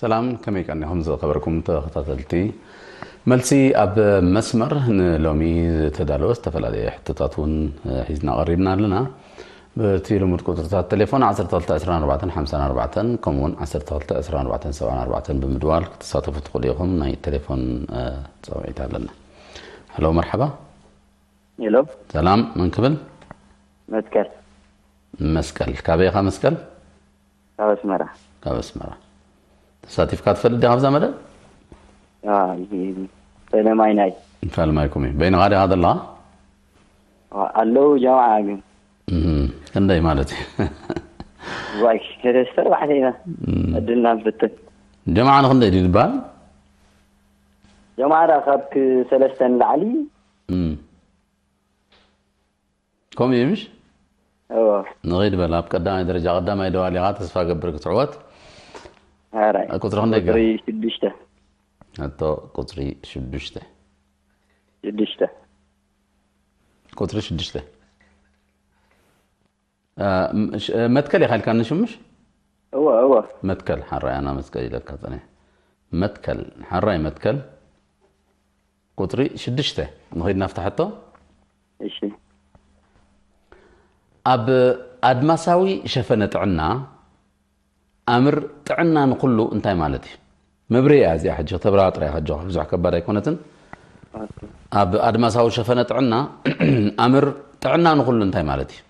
ሰላም፣ ከመይ ቀኒኹም ዝኸበርኩም ተኸታተልቲ? መልሲ ኣብ መስመር ንሎሚ ዝተዳለወ ዝተፈላለየ ሕቶታት እውን ሒዝና ቀሪብና ኣለና። በቲ ልሙድ ቁፅርታት ቴሌፎን ዓሰርተ ክልተ ዕስራን ኣርባዕተን ሓምሳን ኣርባዕተን ከምኡ እውን ዓሰርተ ክልተ ዕስራን ኣርባዕተን ሰብዓን ኣርባዕተን ብምድዋል ክትሳተፉ ትኽእሉ ኢኹም። ናይ ቴሌፎን እ፣ ፃውዒት ኣለና። ሄሎ፣ መርሓባ። ሄሎ፣ ሰላም፣ መን ክብል? መትከል መስቀል። ካበይ ኢኻ መስቀል? ካብ ኣስመራ። ካብ ኣስመራ። ተሳቲፍካ ትፈልጥ ዲኻ ኣብዛ መደብ? ፈለማይ ናይ ፈልማይኩም እዩ። በይንኻ ዲኻ ዘለኻ? ኣለዉ ጀማዓ ግን እህ፣ ክንደይ ማለት እዩ? ዋይ ሰለስተ ኣርባዕተ ኢና ዕድልና ንፍትን። ጀማዓ ንክንደይ ድዩ ዝበሃል? ጀማዓ ካብ ሰለስተ ንላዕሊ። እም። ከምኡ እዩ ምሽ? እዎ። ንኸይድ በል ኣብ ቀዳማይ ደረጃ ቀዳማይ ደዋል ኢኻ፣ ተስፋ ገብር ክትዕወት። ኣራይ ቁፅሪ ክንደይ ገይሩ? ቁፅሪ ሽዱሽተ። ሕቶ ቁፅሪ ሽዱሽተ። ሽዱሽተ። ቁፅሪ ሽዱሽተ። እ፣ ም-፣ ሽ-፣ መትከል ኢኻ ኢልካኒ ሽምሽ? እዎ እዎ። መትከል ሓራይ ኣና መስቀል ኢለካ ጸኒሐ። መትከል ሓራይ መትከል ቁፅሪ ሽዱሽተ። ንኸይድ ናፍታ ሕቶ። እሺ። ኣብ ኣድማሳዊ ሸፈነ ጥዕና ኣምር ጥዕና ንኹሉ እንታይ ማለት እዩ? መብርሂ እያ እዚኣ፣ ሕጂ ከተብራራ ጥራይ ከጆኻ ብዙሕ ከባድ ኣይኮነትን። ኣብ ኣድማሳዊ ሸፈነ ጥዕና ኣምር ጥዕና ንኹሉ እንታይ ማለት እዩ?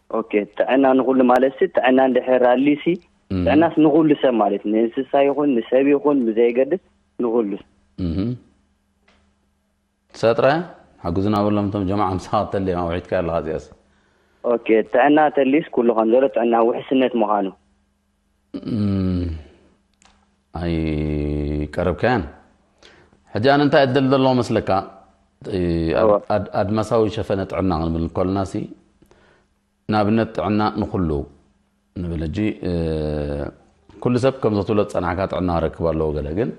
ኦኬ፣ ጥዕና ንኹሉ ማለት ሲ ጥዕና እንድሕር ኣልዩሲ እም። ጥዕናስ ንኹሉ ሰብ ማለት እዩ። ንእንስሳ ይኹን ንሰብ ይኹን ብዘይገድስ ንኹሉ። እህ። ሰጥረ ሓጉዝና በሎም እቶም ጀማዓ ምሳኻ ተለዮም ኣውሒድካ ኣለኻ እዚኣስ። ኦኬ፣ ጥዕና ተልዩስ ኩሉ ከም ዘሎ ጥዕና ውሕስነት ምዃኑ። እም፣ ኣይቀረብካያን። ሕጂ ኣነ እንታይ እድል ዘለዎ መስለካ? እ፣ ኣድ-፣ እወ። ኣድ-፣ ኣድማሳዊ ሸፈነ ጥዕና ክንብል እንከለና ሲ ንኣብነት ጥዕና ንኹሉ ንብል። ሕጂ እ፣ ኩሉ ሰብ ከምዚ ክትብሎ ዝጸናሕካ ጥዕና ክረክብ ኣለዎ ገለ፣ ግን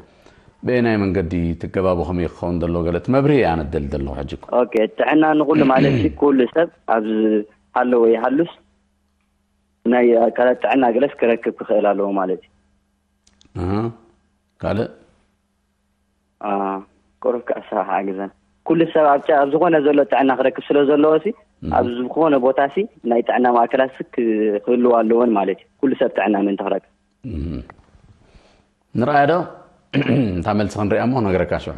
በየናይ መንገዲ ትገባቡ ከመይ ክኸውን ዘለዎ ገለ እቲ መብርሂ እየ ኣነ እደሊ ዘለኹ ሕጂ እኮ። ኦኬ፣ ጥዕና ንኹሉ ማለት ሲ ኩሉ ሰብ ኣብ ዝሃለወ ይሃሉስ ናይ ኣካላት ጥዕና ገለስ ክረክብ ክኽእል ኣለዎ ማለት እዩ። ኣሃ። ካልእ? ቁሩብ ከኣ ስራሕ ሓግዘን። ኩሉ ሰብ ኣብ ጨ-፣ ኣብ ዝኾነ ዘሎ ጥዕና ክረክብ ስለ ዘለዎ ሲ ኣብ ዝኾነ ቦታ ሲ ናይ ጥዕና ማእከላት ሲ ክህልዋ ኣለወን ማለት እዩ። ኩሉ ሰብ ጥዕና ምእንቲ ክረክብ። እም። ንርኣያ ዶ? እታ መልሲ ክንሪኣ እሞ ነገረካ ሽዑ።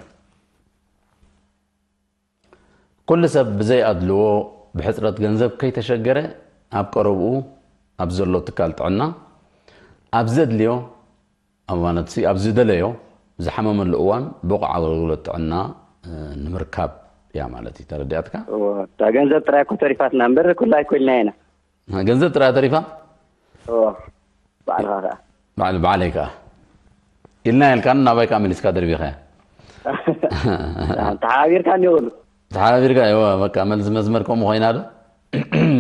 ኩሉ ሰብ ብዘይ ኣድልዎ ብሕጽረት ገንዘብ ከይተሸገረ ኣብ ቀረብኡ ኣብ ዘሎ ትካል ጥዕና ኣብ ዘድልዮ ኣብ ማለት ሲ ኣብ ዝደለዮ ዝሓመመሉ እዋን ብቑዕ ኣገልግሎት ጥዕና እ፣ ንምርካብ እያ ማለት እዩ። ተረዲኣትካ? እወ፣ እታ ገንዘብ ጥራይ እኮ ተሪፋትና እምበር ኩላ ኣይኮልናያ ኢና። ገንዘብ ጥራይ ተሪፋ? እወ፣ ባዕልኻ ከኣ። ባዕል ባዕለይ ከኣ ኢልና ኢልካን ናባይ ከኣ መሊስካ ደርቢኻያ። ተሓባቢርካ እንዲኹሉ። ተሓባቢርካ እወ፣ በቃ መልስ መስመር ከምኡ ኮይና ዶ?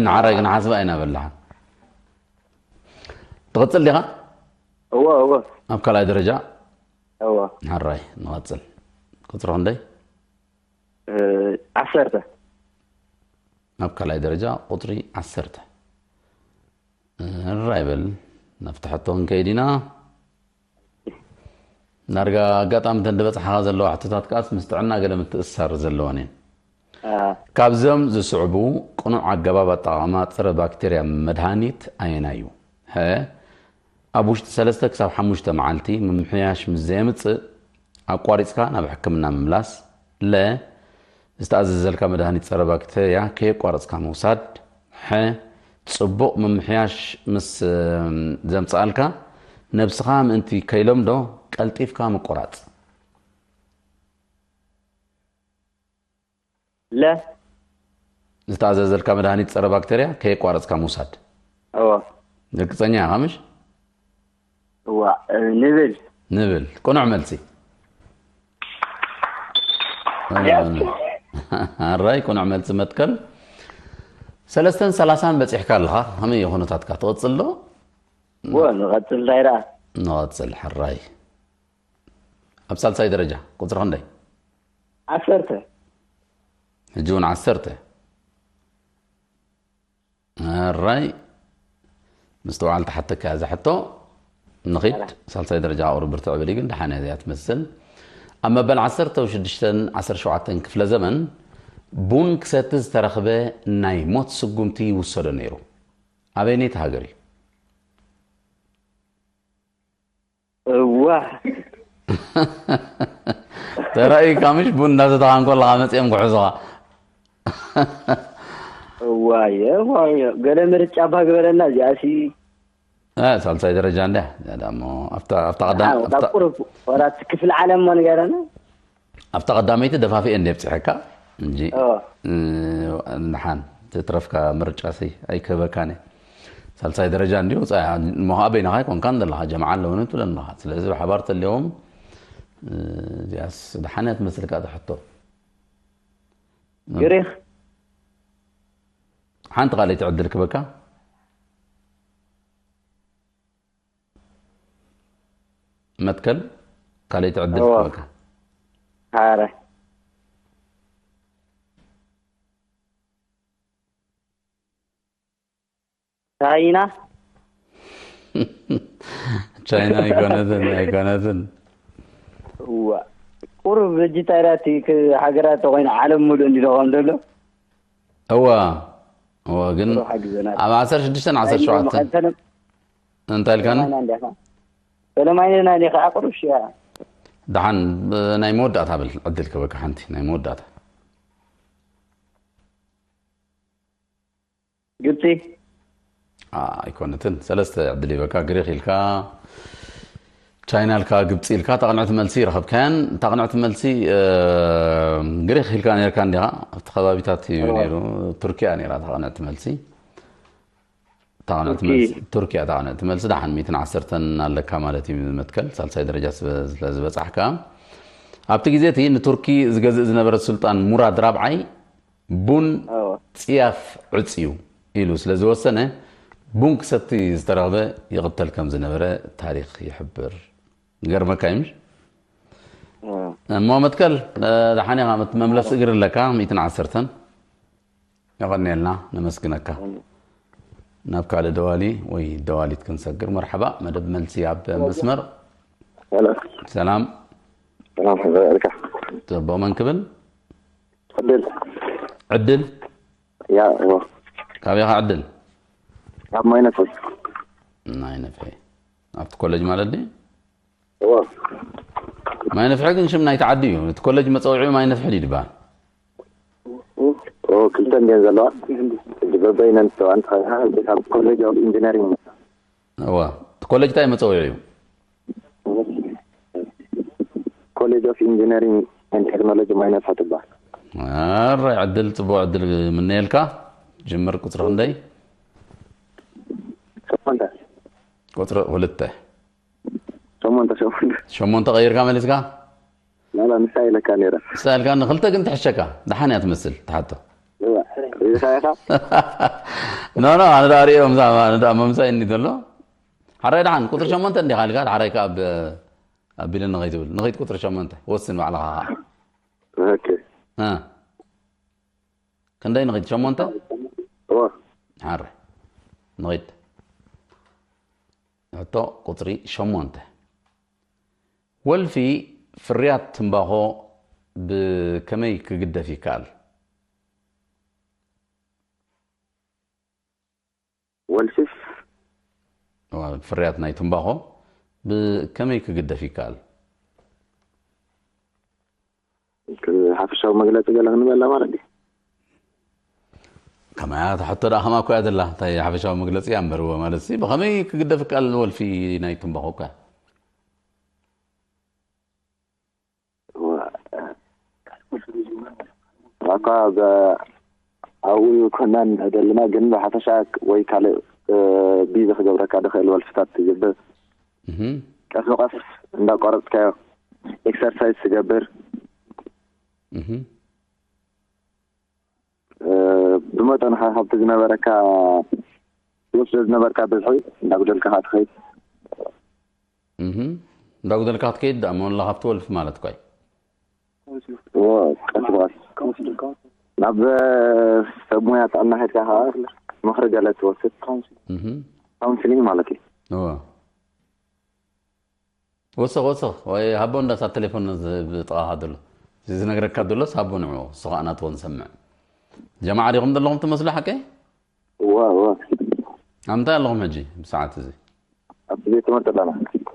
ንዓራይ ግን ሓስባ ኢና በላሓ። ትቕጽል ዲኻ? እወ እወ። ኣብ ካልኣይ ደረጃ እወ። ሓራይ ንቐጽል። ቁጽሪ ክንደይ? እ፣ ዓሰርተ። ኣብ ካልኣይ ደረጃ ቁጽሪ ዓሰርተ። ሕራይ በል። ናብቲ ሕቶ ክንከይድ ኢና። ዳርጋ ኣጋጣሚ እተን ዝበጽሓኻ ዘለዋ ሕቶታት ከኣስ ምስ ጥዕና ገለ ምትእስሳር ዘለወን እየን። አ፣ ካብዞም ዝስዕቡ ቅኑዕ ኣገባብ ኣጠቓቕማ ጸረ ባክቴርያ መድሃኒት ኣየናይ እዩ? ሀ፣ ኣብ ውሽጢ ሰለስተ ክሳብ ሓሙሽተ መዓልቲ ምምሕያሽ ምስ ዘየምጽእ ኣቋሪጽካ ናብ ሕክምና ምምላስ። ለ፣ ዝተኣዘዘልካ መድሃኒት ጸረ ባክተርያ ከየቋረጽካ ምውሳድ። ሐ፣ ጽቡቕ ምምሕያሽ ምስ ዘምጽኣልካ ነብስኻ ምእንቲ ከይለምዶ ቀልጢፍካ ምቁራጽ። ለ ዝተኣዘዘልካ መድሃኒት ጸረ ባክተርያ ከየቋረጽካ ምውሳድ። እወ ርግጸኛ ኢኻ ምሽ? እዋ እ፣ ንብል ንብል ቅኑዕ መልሲ። ኣራይ ቅኑዕ መልሲ መትከል። ሰለስተን ሰላሳን በጺሕካ ኣለኻ። ከመይ እዩ ኩነታትካ? ትቕጽል ዶ? እወ ንቐጽል እንታይ ደኣ ንቐጽል። ሕራይ ኣብ ሳልሳይ ደረጃ ቁጽሪ ክንደይ? ዓሰርተ ሕጂ እውን ዓሰርተ። ኣራይ ምስትውዓል ተሓተካ እዛ ሕቶ። ንኺድ ሳልሳይ ደረጃ ቁሩብ ብርትዕ ብሊ ግን ደሓን እያ ትመስል። ኣብ መበል ዓሰርተ ሽዱሽተን ዓሰርተ ሸውዓተን ክፍለ ዘመን ቡን ክሰቲ ዝተረኽበ ናይ ሞት ስጉምቲ ይውሰዶ ነይሩ። ኣበይነይቲ ሃገር እዩ? እዋ ተራእዩ ካምሽ ቡን እንዳሰተኻ እንኮለኻ መፅኦም ክሕዙኻ። እዋየ እዋየ ገለ ምርጫ እባ ግበረና እዚኣሲ እ፣ ሳልሳይ ደረጃ እንድያ እሞ ኣብታ ኣብታ ቀዳም ኣብታ ቁሩብ ወላ እቲ ክፍሊ ዓለም ሞ ንገረና ኣብታ ቀዳመይቲ ደፋፊኤ እንደ ብፅሐካ እንጂ ኦ እ፣ ንሓን ትትረፍካ ምርጫ ሲ ኣይክህበካን እየ። ሳልሳይ ደረጃ እንዲሁ ፃ- እሞ ከዓ በይንኻ ኣይኮንካን ዘለኻ ጀማዓ ኣለውኒ ትብለን ኣለኻ። ስለዚ ብሓባር ተልዮም እ፣ እዚኣስ ደሓን እያ ትመስልካ እዛ ሕቶ። ግሪኽ ሓንቲ ካልኣይቲ ዕድል ክበካ መትከል ካልኣይቲ ዕድል እዋ። ክበካ ሃረ ቻይና ቻይና ኣይኮነትን ኣይኮነትን እዋ ቁሩብ እጅ ታይራ እቲ ክ- ሃገራት ተኮይኑ ዓለም ሙሉእ እንዲ ደኾም ዘሎ እዋ እዋ ግን ቁሩብ ሓግዘና ኣብ ዓሰርተ ሽዱሽተን ዓሰርተ ሸውዓተን እንታይ ኢልካኒ ሰለማይነና ዲኻ ቁሩብ ሽያ ደሓን ናይ መወዳእታ ብል ዕድል ክበካ ሓንቲ ናይ መወዳእታ ግብፂ ኣይኮነትን ሰለስተ ዕድል ይበካ ግሪክ ኢልካ ቻይና ኢልካ ግብፂ ኢልካ እታ ቅንዕቲ መልሲ ረኸብካያን እታ ቅንዕቲ መልሲ ግሪክ ኢልካ ነርካ እንዲኻ ኣብቲ ከባቢታት እዩ ነይሩ ቱርኪያ ነራ እታ ቅንዕቲ መልሲ እታ ቅንዕቲ መልሲ ቱርኪያ እታ ቅንዕቲ መልሲ ደሓን ሚእትን ዓሰርተን ኣለካ ማለት እዩ መትከል ሳልሳይ ደረጃ ስለ ዝበፃሕካ ኣብቲ ግዜ እቲ ንቱርኪ ዝገዝእ ዝነበረ ሱልጣን ሙራድ ራብዓይ ቡን ፅያፍ ዕፅዩ ኢሉ ስለ ዝወሰነ ቡን ክሰቲ ዝተረኽበ ይቕተል ከም ዝነበረ ታሪክ ይሕብር። ገርመካ ይምሽ እሞ መትከል ደሓን ኢኻ መምለስ እግሪ ኣለካ ሚእትን ዓሰርተን የቐንየልና ነመስግነካ። ናብ ካልእ ደዋሊ ወይ ደዋሊት ክንሰግር መርሓባ መደብ መልሲ ኣብ መስመር ሰላም ሰላም ሕዘ እልካ ጽቡቕ መን ክብል ዕድል ዕድል ያ እዎ ካበይ ኢኻ ዕድል ካብ ማይ ነፍሒ ናይ ነፍሒ ኣብቲ ኮሌጅ ማለት ድዩ እዎ ማይ ነፍሒ ግን ሽም ናይቲ ዓዲ እዩ እቲ ኮሌጅ መፀውዒ ማይ ነፍሒ ድዩ ዝበሃል እዎ ክልተ እንድየን ዘለዋ በበይነን ዝተዋ እንተኸና ካብ ኮሌጅ ኦፍ ኢንጂነሪንግ እዋ እቲ ኮሌጅ እንታይ መፀውዒ እዩ ኮሌጅ ኦፍ ኢንጂነሪንግ ን ቴክኖሎጂ ማይ ነፍሒ ትበሃል ኣራይ ዕድል ፅቡቅ ዕድል ምነየልካ ጅምር ቁፅሪ ክንደይ ሸሞንተ ቁፅሪ ክልተ ሸሞንተ ሸሞንተ ሸሞንተ ቀይርካ መሊስካ ላላ ንሳ ኢለካ ነይረ ንሳ ኢልካ ንክልተ ግን ትሕሸካ ደሓን እያ ትመስል ትሓቶ ሪኢኻ ኢኻ ኖ ኖ ኣነ ዳ ሪኦ ምሳ ኣነ ዳ መምሳይ እኒ ዘሎ ሓራይ ደሓን ቁፅሪ ሸሞንተ እንዲኻ ኢልካ ሓራይ ከኣ ኣብ ኣቢለ ንኸይትብል ንኸይት ቁፅሪ ሸሞንተ ወስን ባዕልኻ ከዓ ኦኬ እ። ክንደይ ንኸይት ሸሞንተ እዎ ሓረ ንኸይት ሕቶ ቁፅሪ ሸሞንተ ወልፊ ፍርያት ትምባኾ ብከመይ ክግደፍ ይከኣል ወልፊስ ፍርያት ናይ ትምባኾ ብከመይ ክግደፍ ይከኣል ሓፈሻዊ መግለፂ ገለ ክንበላ ማለት እዩ ከማያ ተሕቶ ደኣ ከማ እኮ እያ ዘላ እንታይ ሓፈሻዊ መግለፂ እያ እምበር ማለት ሲ ብኸመይ ክግደፍ ይከኣል ወልፊ ናይ ትምባኾ እኮ እኳ ኣብኡ ይኮናን ዘለና ግን ብሓፈሻ ወይ ካልእ ቢዚ ክገብረካ ድኽእል ወልፍታት ትገብር ቀስ ብቀስ እንዳቋረፅካዮ ኤክሰርሳይዝ ትገብር ብመጠኑ ካብቲ ዝነበረካ ትወስዶ ዝነበርካ ብዝሒ እንዳጉደልካ ከዓ ትኸይድ እንዳጉደልካ ክትከይድ ደኣ መላ ካብቲ ወልፊ ማለት እኳ ቀስ ብቀስ ናብ ሰብ ሙያ ጥዕና ሄድካ ከዓ ምኽሪ ገለ ትወስድ ካውንስሊንግ ማለት እዩ ወስኽ ወስኽ ወይ ሃቦ እንዳሳ ቴሌፎን ዝ- ብጥቓኻ ዘሎ እዚ ዝነግረካ ዘሎስ ሃቦ ንዑ እሱ ከዓ ናትዎ ንሰምዕ። ጀማዓ ዲኹም ዘለኹም ትመስሉ ሓቀይ? እዋ እዋ ኣብ ምንታይ ኣለኹም ሕጂ ብሰዓት እዚ? ኣብቲ ቤት ትምህርቲ ኣለና።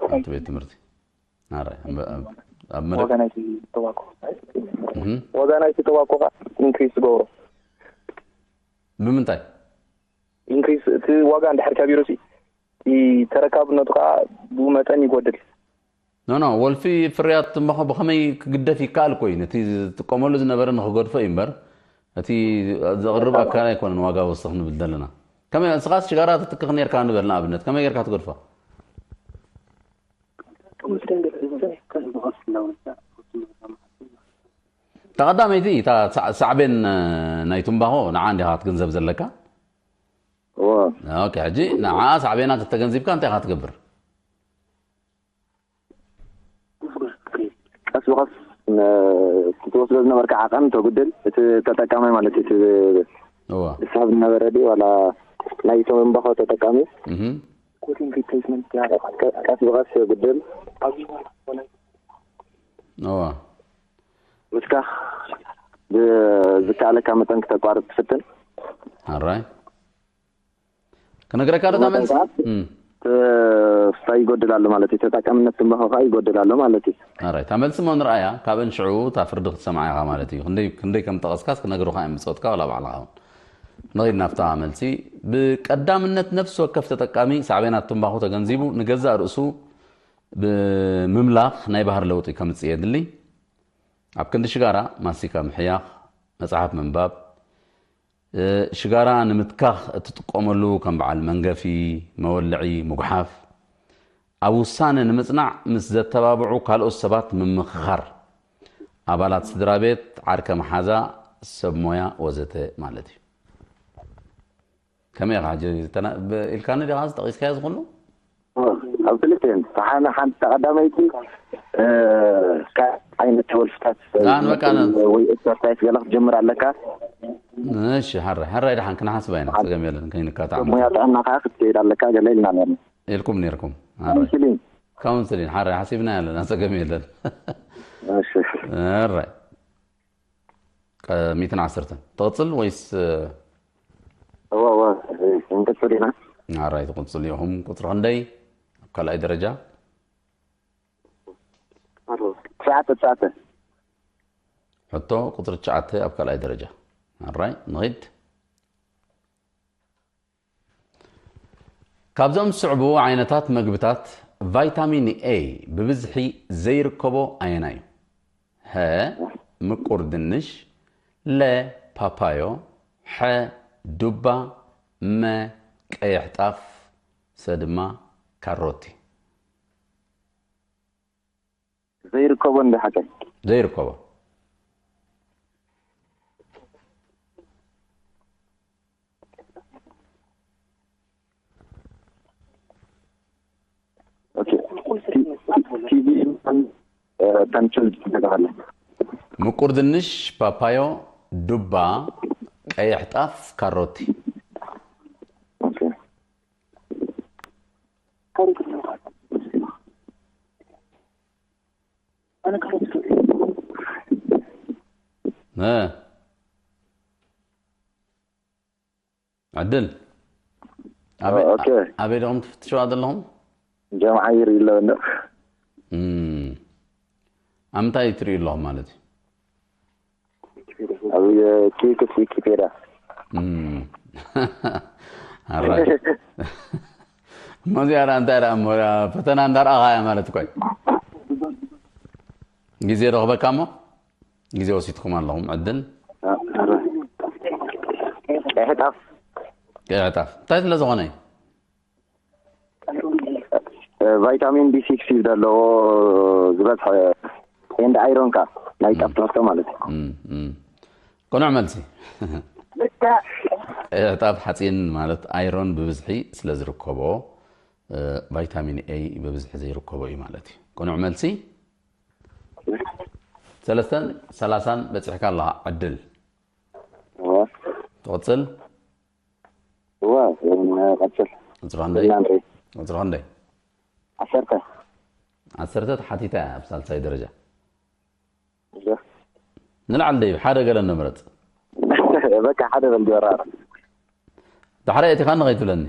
ኣብቲ ቤት ትምህርቲ ኣራይ ኣብ- ኣብ- ኣብ መደብ ዋጋ ናይቲ ተዋኮ እህም። ዋጋ ናይቲ ተዋኮ ከዓ ኢንክሪስ ትገብሮ። ብምንታይ? ኢንክሪስ እቲ ዋጋ እንድሕር ከቢሩ ሲ እቲ ተረካብነቱ ከዓ ብኡ መጠን ይጎድል። ኖ ኖ ወልፊ ፍርያት ትንባኾ ብኸመይ ክግደፍ ይከኣል እኮ እዩ። ነቲ ዝጥቀመሉ ዝነበረ ንክገድፎ እዩ እምበር እቲ ዘቕርብ ኣካል ኣይኮነን ዋጋ ወስኽ ንብል ዘለና። ከመይ ንስኻስ ሽጋራ ትትክኽ ነርካ ንበል ንኣብነት ከመይ ጌርካ ትገድፎ? ተቐዳመይቲ እታ ሳዕ- ሳዕቤን ናይ ትንባኾ ንዓ እንዲኻ ክትግንዘብ ዘለካ። እዎ ኦኬ ሕጂ ንዓ ሳዕቤና ተተገንዚብካ እንታይ ኢኻ ትገብር? ቀስ ብቐስ ን- እቲ ትወስዶ ዝነበርካ ዓቐን ተጉድል እቲ ተጠቃማይ ማለት እዩ እቲ እዋ ዝስሕብ ዝነበረ ድዩ ዋላ ናይ ትንባኾ ተጠቃሚ እህም። ኮቲንግ ሪፕሌስመንት ቀ- ቀስ ብቐስ የጉድል እዋ ምስካኽ ብ- ዝከኣለካ መጠን ክተቋርጥ ትፍትን ኣራይ ክነግረካ ዶ እታ መልሲ? እም። ተስፋ ይጎድል ኣሎ ማለት እዩ። ተጠቃምነት ትንባኾ ከዓ ይጎድል ኣሎ ማለት እዩ። ኣራይ እታ መልሲ ሞ ንርኣያ ካብን ሽዑ እታ ፍርዲ ክትሰምዓ ኢኻ ማለት እዩ። ክንደይ ክንደይ ከም ጠቐስካስ ክነግሩኻ እዮም ብፆትካ ዋላ ባዕልኻ እውን። ንኸይድ ናብታ መልሲ ብቀዳምነት ነፍሲ ወከፍ ተጠቃሚ ሳዕቤናት ትንባኹ ተገንዚቡ ንገዛእ ርእሱ ብምምላኽ ናይ ባህር ለውጢ ከምፅእ የድሊ። ኣብ ክንዲ ሽጋራ ማስቲካ ምሕያኽ፣ መፅሓፍ ምንባብ፣ ሽጋራ ንምትካኽ እትጥቀመሉ ከም በዓል መንገፊ፣ መወልዒ፣ ምጉሓፍ፣ ኣብ ውሳነ ንምጽናዕ ምስ ዘተባብዑ ካልኦት ሰባት ምምኽኻር፣ ኣባላት ስድራ ቤት፣ ዓርከ መሓዛ፣ ሰብ ሞያ ወዘተ ማለት እዩ። ከመይ ኢኻ ሕጂ ተና- ብ- ኢልካኒ ዲኻ ጠቒስካዮ ዝኹሉ? ኣብ ክልቲኤን ተሓነ ሓንቲ ተቐዳመይቲ እ፣ ካብ ዓይነት ወልፍታት ኣን በቃ ነ- ወይ ኤክሰርሳይስ ገለ ክትጅምር ኣለካ። እሺ ሓራይ ሓራይ ደሓን ክንሓስባ ኢና ጸገም የለን ከይንካታዕ ሙያ ጥዕና ከዓ ክትከይድ ኣለካ ገለ ኢልና ነርና። ኢልኩም ነርኩም ሓራይ ካውንስሊንግ ካውንስሊን ሓራይ ሓሲብና ኣለና ጸገም የለን እሺ ሓራይ ሚትን ዓሰርተን ትቕጽል ወይስ እዋ እዋ እንቅጽል ኢና። ሓራይ ትቕጽል ኢኹም ቁጽሪ ክንደይ ኣብ ካልኣይ ደረጃ ትሽዓተ ትሽዓተ ሕቶ ቁጽሪ ትሽዓተ ኣብ ካልኣይ ደረጃ ሓራይ ንኺድ ካብዞም ዝስዕቡ ዓይነታት መግብታት ቫይታሚን ኤ ብብዝሒ ዘይርከቦ ኣየናይ እዩ? ሀ ምቁር ድንሽ፣ ለ ፓፓዮ፣ ሐ ዱባ፣ መ ቀይሕ ጣፍ፣ ሰ ድማ ካሮቲ። ዘይርከቦ እንደ ሓቀይ ዘይርከቦ ኦኬ። ቲቪ ተንችል ትገባለ ምቁር ድንሽ፣ ፓፓዮ፣ ዱባ፣ ቀይሕ ጣፍ፣ ካሮቲ። ኦኬ። እ ዕድል ኣበይ ኦኬ። ኣበይ ዲኹም ትፍትሽዋ ዘለኹም? ጀምዓ ይርኢ ኣለዎ እንዶ እም። ኣብ ምንታይ ትርእዩ ኣለኹም ማለት እዩ? ኣብ ኪክስ ዊኪፔዲያ እም። ኣራይ እሞ እዚኣ ደኣ እንታይ ደኣ እሞ ፈተና እንዳረኣኻ እያ ማለት እኮ እዩ። ግዜ ዶ ክበካ እሞ ግዜ ወሲድኩም ኣለኹም ዕድል ቀይሕ ጣፍ ቀይሕ ጣፍ እንታይ ስለ ዝኾነ እዩ? ቫይታሚን ቢ ሲክስ እዩ ዘለዎ ዝበዝሐ ኤንድ ኣይሮን ካ ናይ ጣፍ ትሕዝቶ ማለት እዩ። እም፣ እም። ቅኑዕ መልሲ ቀይሕ ጣፍ ሓፂን ማለት ኣይሮን ብብዝሒ ስለ ዝርከቦ እ፣ ቫይታሚን ኤ ብብዝሒ ዘይርከቦ እዩ ማለት እዩ ቅኑዕ መልሲ ሰለስተን ሰላሳን በፂሕካ ኣለኻ ዕድል እወ ትቕፅል እወ ቀፅል ቁፅሪ ክንደይ እናንሪ ቁፅሪ ክንደይ ዓሰርተ ዓሰርተ ተሓቲታ እያ ኣብ ሳልሳይ ደረጃ። ንላዕሊ ደይብ ሓደ ገለ ንምረጽ። በቃ ሓደ በል ጆራር። ዳሕራይ ኣቲኻኒ ከይትብለኒ።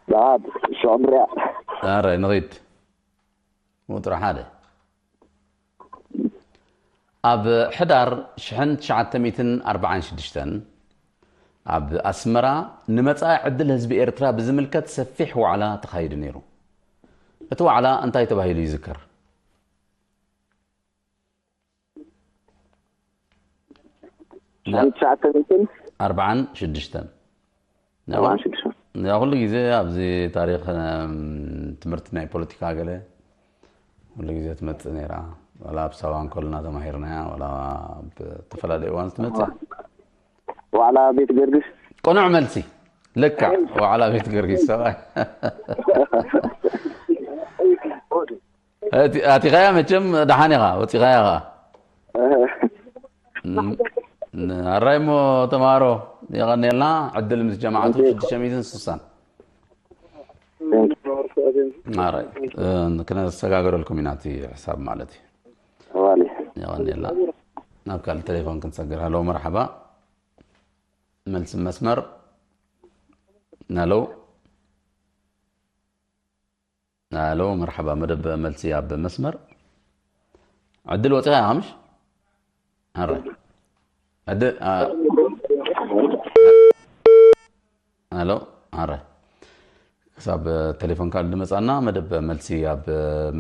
ሰዓት ሽዑ ንሪኣ። ኣራይ ንኺድ። ቁጽሪ ሓደ። ኣብ ሕዳር ሽሕን ትሽዓተ ሚእትን ኣርባዓን ሽዱሽተን ኣብ ኣስመራ ንመጻኢ ዕድል ህዝቢ ኤርትራ ብዝምልከት ሰፊሕ ዋዕላ ተኻይዱ ነይሩ። እቲ ዋዕላ እንታይ ተባሂሉ ይዝከር? ሽሕን ትሽዓተ ሚእትን ኣርባዓን ሽዱሽተን። ኣርባዓን ሽዱሽተን። ያ ኩሉ ግዜ ኣብዚ ታሪኽ እም፣ ትምህርቲ ናይ ፖለቲካ ገለ ኩሉ ግዜ ትመጽእ ነይራ። ዋላ ኣብ ሳዋ እንከልና ተማሂርናያ፣ ዋላ ኣብ ዝተፈላለዩ እዋን ትመጽእ። ዋዕላ ቤት ጊዮርጊስ። ቅኑዕ መልሲ። ልክዕ ዋዕላ ቤት ጊዮርጊስ ሰብኣይ። ኣቲ- ኣቲኻያ መቸም ደሓን ኢኻ፣ ወጺኻያ ኸዓ። ን- ን- ኣራይ እሞ ተምሃሮ የቐንየልና። ዕድል ምስ ጀማዓቱ ሽዱሽተ ሚእትን ስሳን። ኣራይ እ፣ ክነሰጋግረልኩም ኢና እቲ ሕሳብ ማለት እዩ። ዋሊ የቐንየልና። ናብ ካልእ ቴሌፎን ክንሰግር። ሃሎ መርሓባ። መልሲ መስመር። ሃሎ ሃሎ መርሓባ። መደብ መልሲ ኣብ መስመር። ዕድል ወፂኻ ኢኻ ምሽ? ኣረ ዕድል ኣ- ሃሎ ኣረ ክሳብ ቴሌፎን ካልእ ድመጻና። መደብ መልሲ ኣብ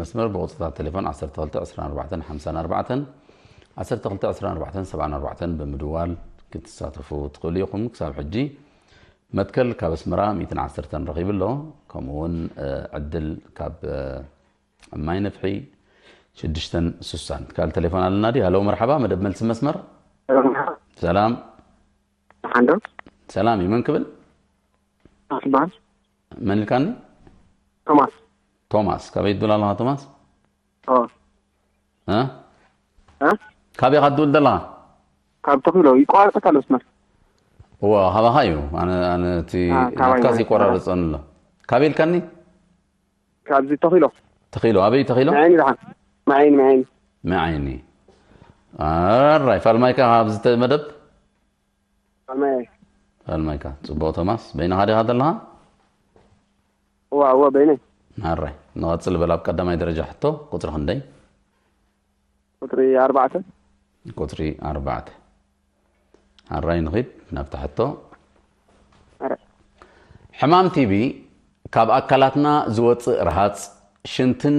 መስመር ብቁፅርታት ቴሌፎን ዓሰርተ ክልተ ዕስራን ኣርባዕተን ሓምሳን ኣርባዕተን ዓሰርተ ክልተ ዕስራን ኣርባዕተን ሰብዓን ኣርባዕተን ብምድዋል ክትሳተፉ ትኽእሉ ኢኹም። ክሳብ ሕጂ መትከል ካብ ኣስመራ ሚእትን ዓሰርተን ረኺቡ ኣሎ። ከምኡ እውን ዕድል ካብ ማይ ነፍሒ ሽዱሽተን ስሳን። ካልእ ቴሌፎን ኣለና ድዩ? ሃሎ መርሓባ፣ መደብ መልሲ መስመር። ሰላም። ሓንዶ ሰላም እዩ። መን ክብል? ኣስባል መን ኢልካኒ? ቶማስ ቶማስ። ካበይ ትብል ኣለኻ ቶማስ? ኦ እ? እ? ካበይ ኢኻ ትብል ዘለኻ? ካብ ተኽሎ ይቋረጸካ ኣሎ መስመር እዎ፣ ካባኻ እዩ። ኣነ ኣነ እቲ አ፣ ካባይ ናትካስ ማለት ይቆራረጸኒ ኣሎ። ካበይ ኢልካኒ? ካብዚ ተኽሎ ተኺሎ። ኣበይ ተኺሎ? መዓይኒ ደሓን መዓይኒ መዓይኒ መዓይኒ። ኣራይ ፋልማይካ ኣብዚ ተ- መደብ ኣልማየ ፋልማይካ። ጽቡቕ ቶማስ፣ በይንኻ ዲኻ ዘለኻ? እዋ እዋ በይነይ ኣራይ ንቐጽል በል። ኣብ ቀዳማይ ደረጃ ሕቶ ቁጽሪ ክንደይ? ቁፅሪ ኣርባዕተ ቁጽሪ ኣርባዕተ። ኣራይ ንኺድ ናብታ ሕቶ። ኣረ ሕማም ቲቢ ካብ ኣካላትና ዝወጽእ ረሃጽ ሽንትን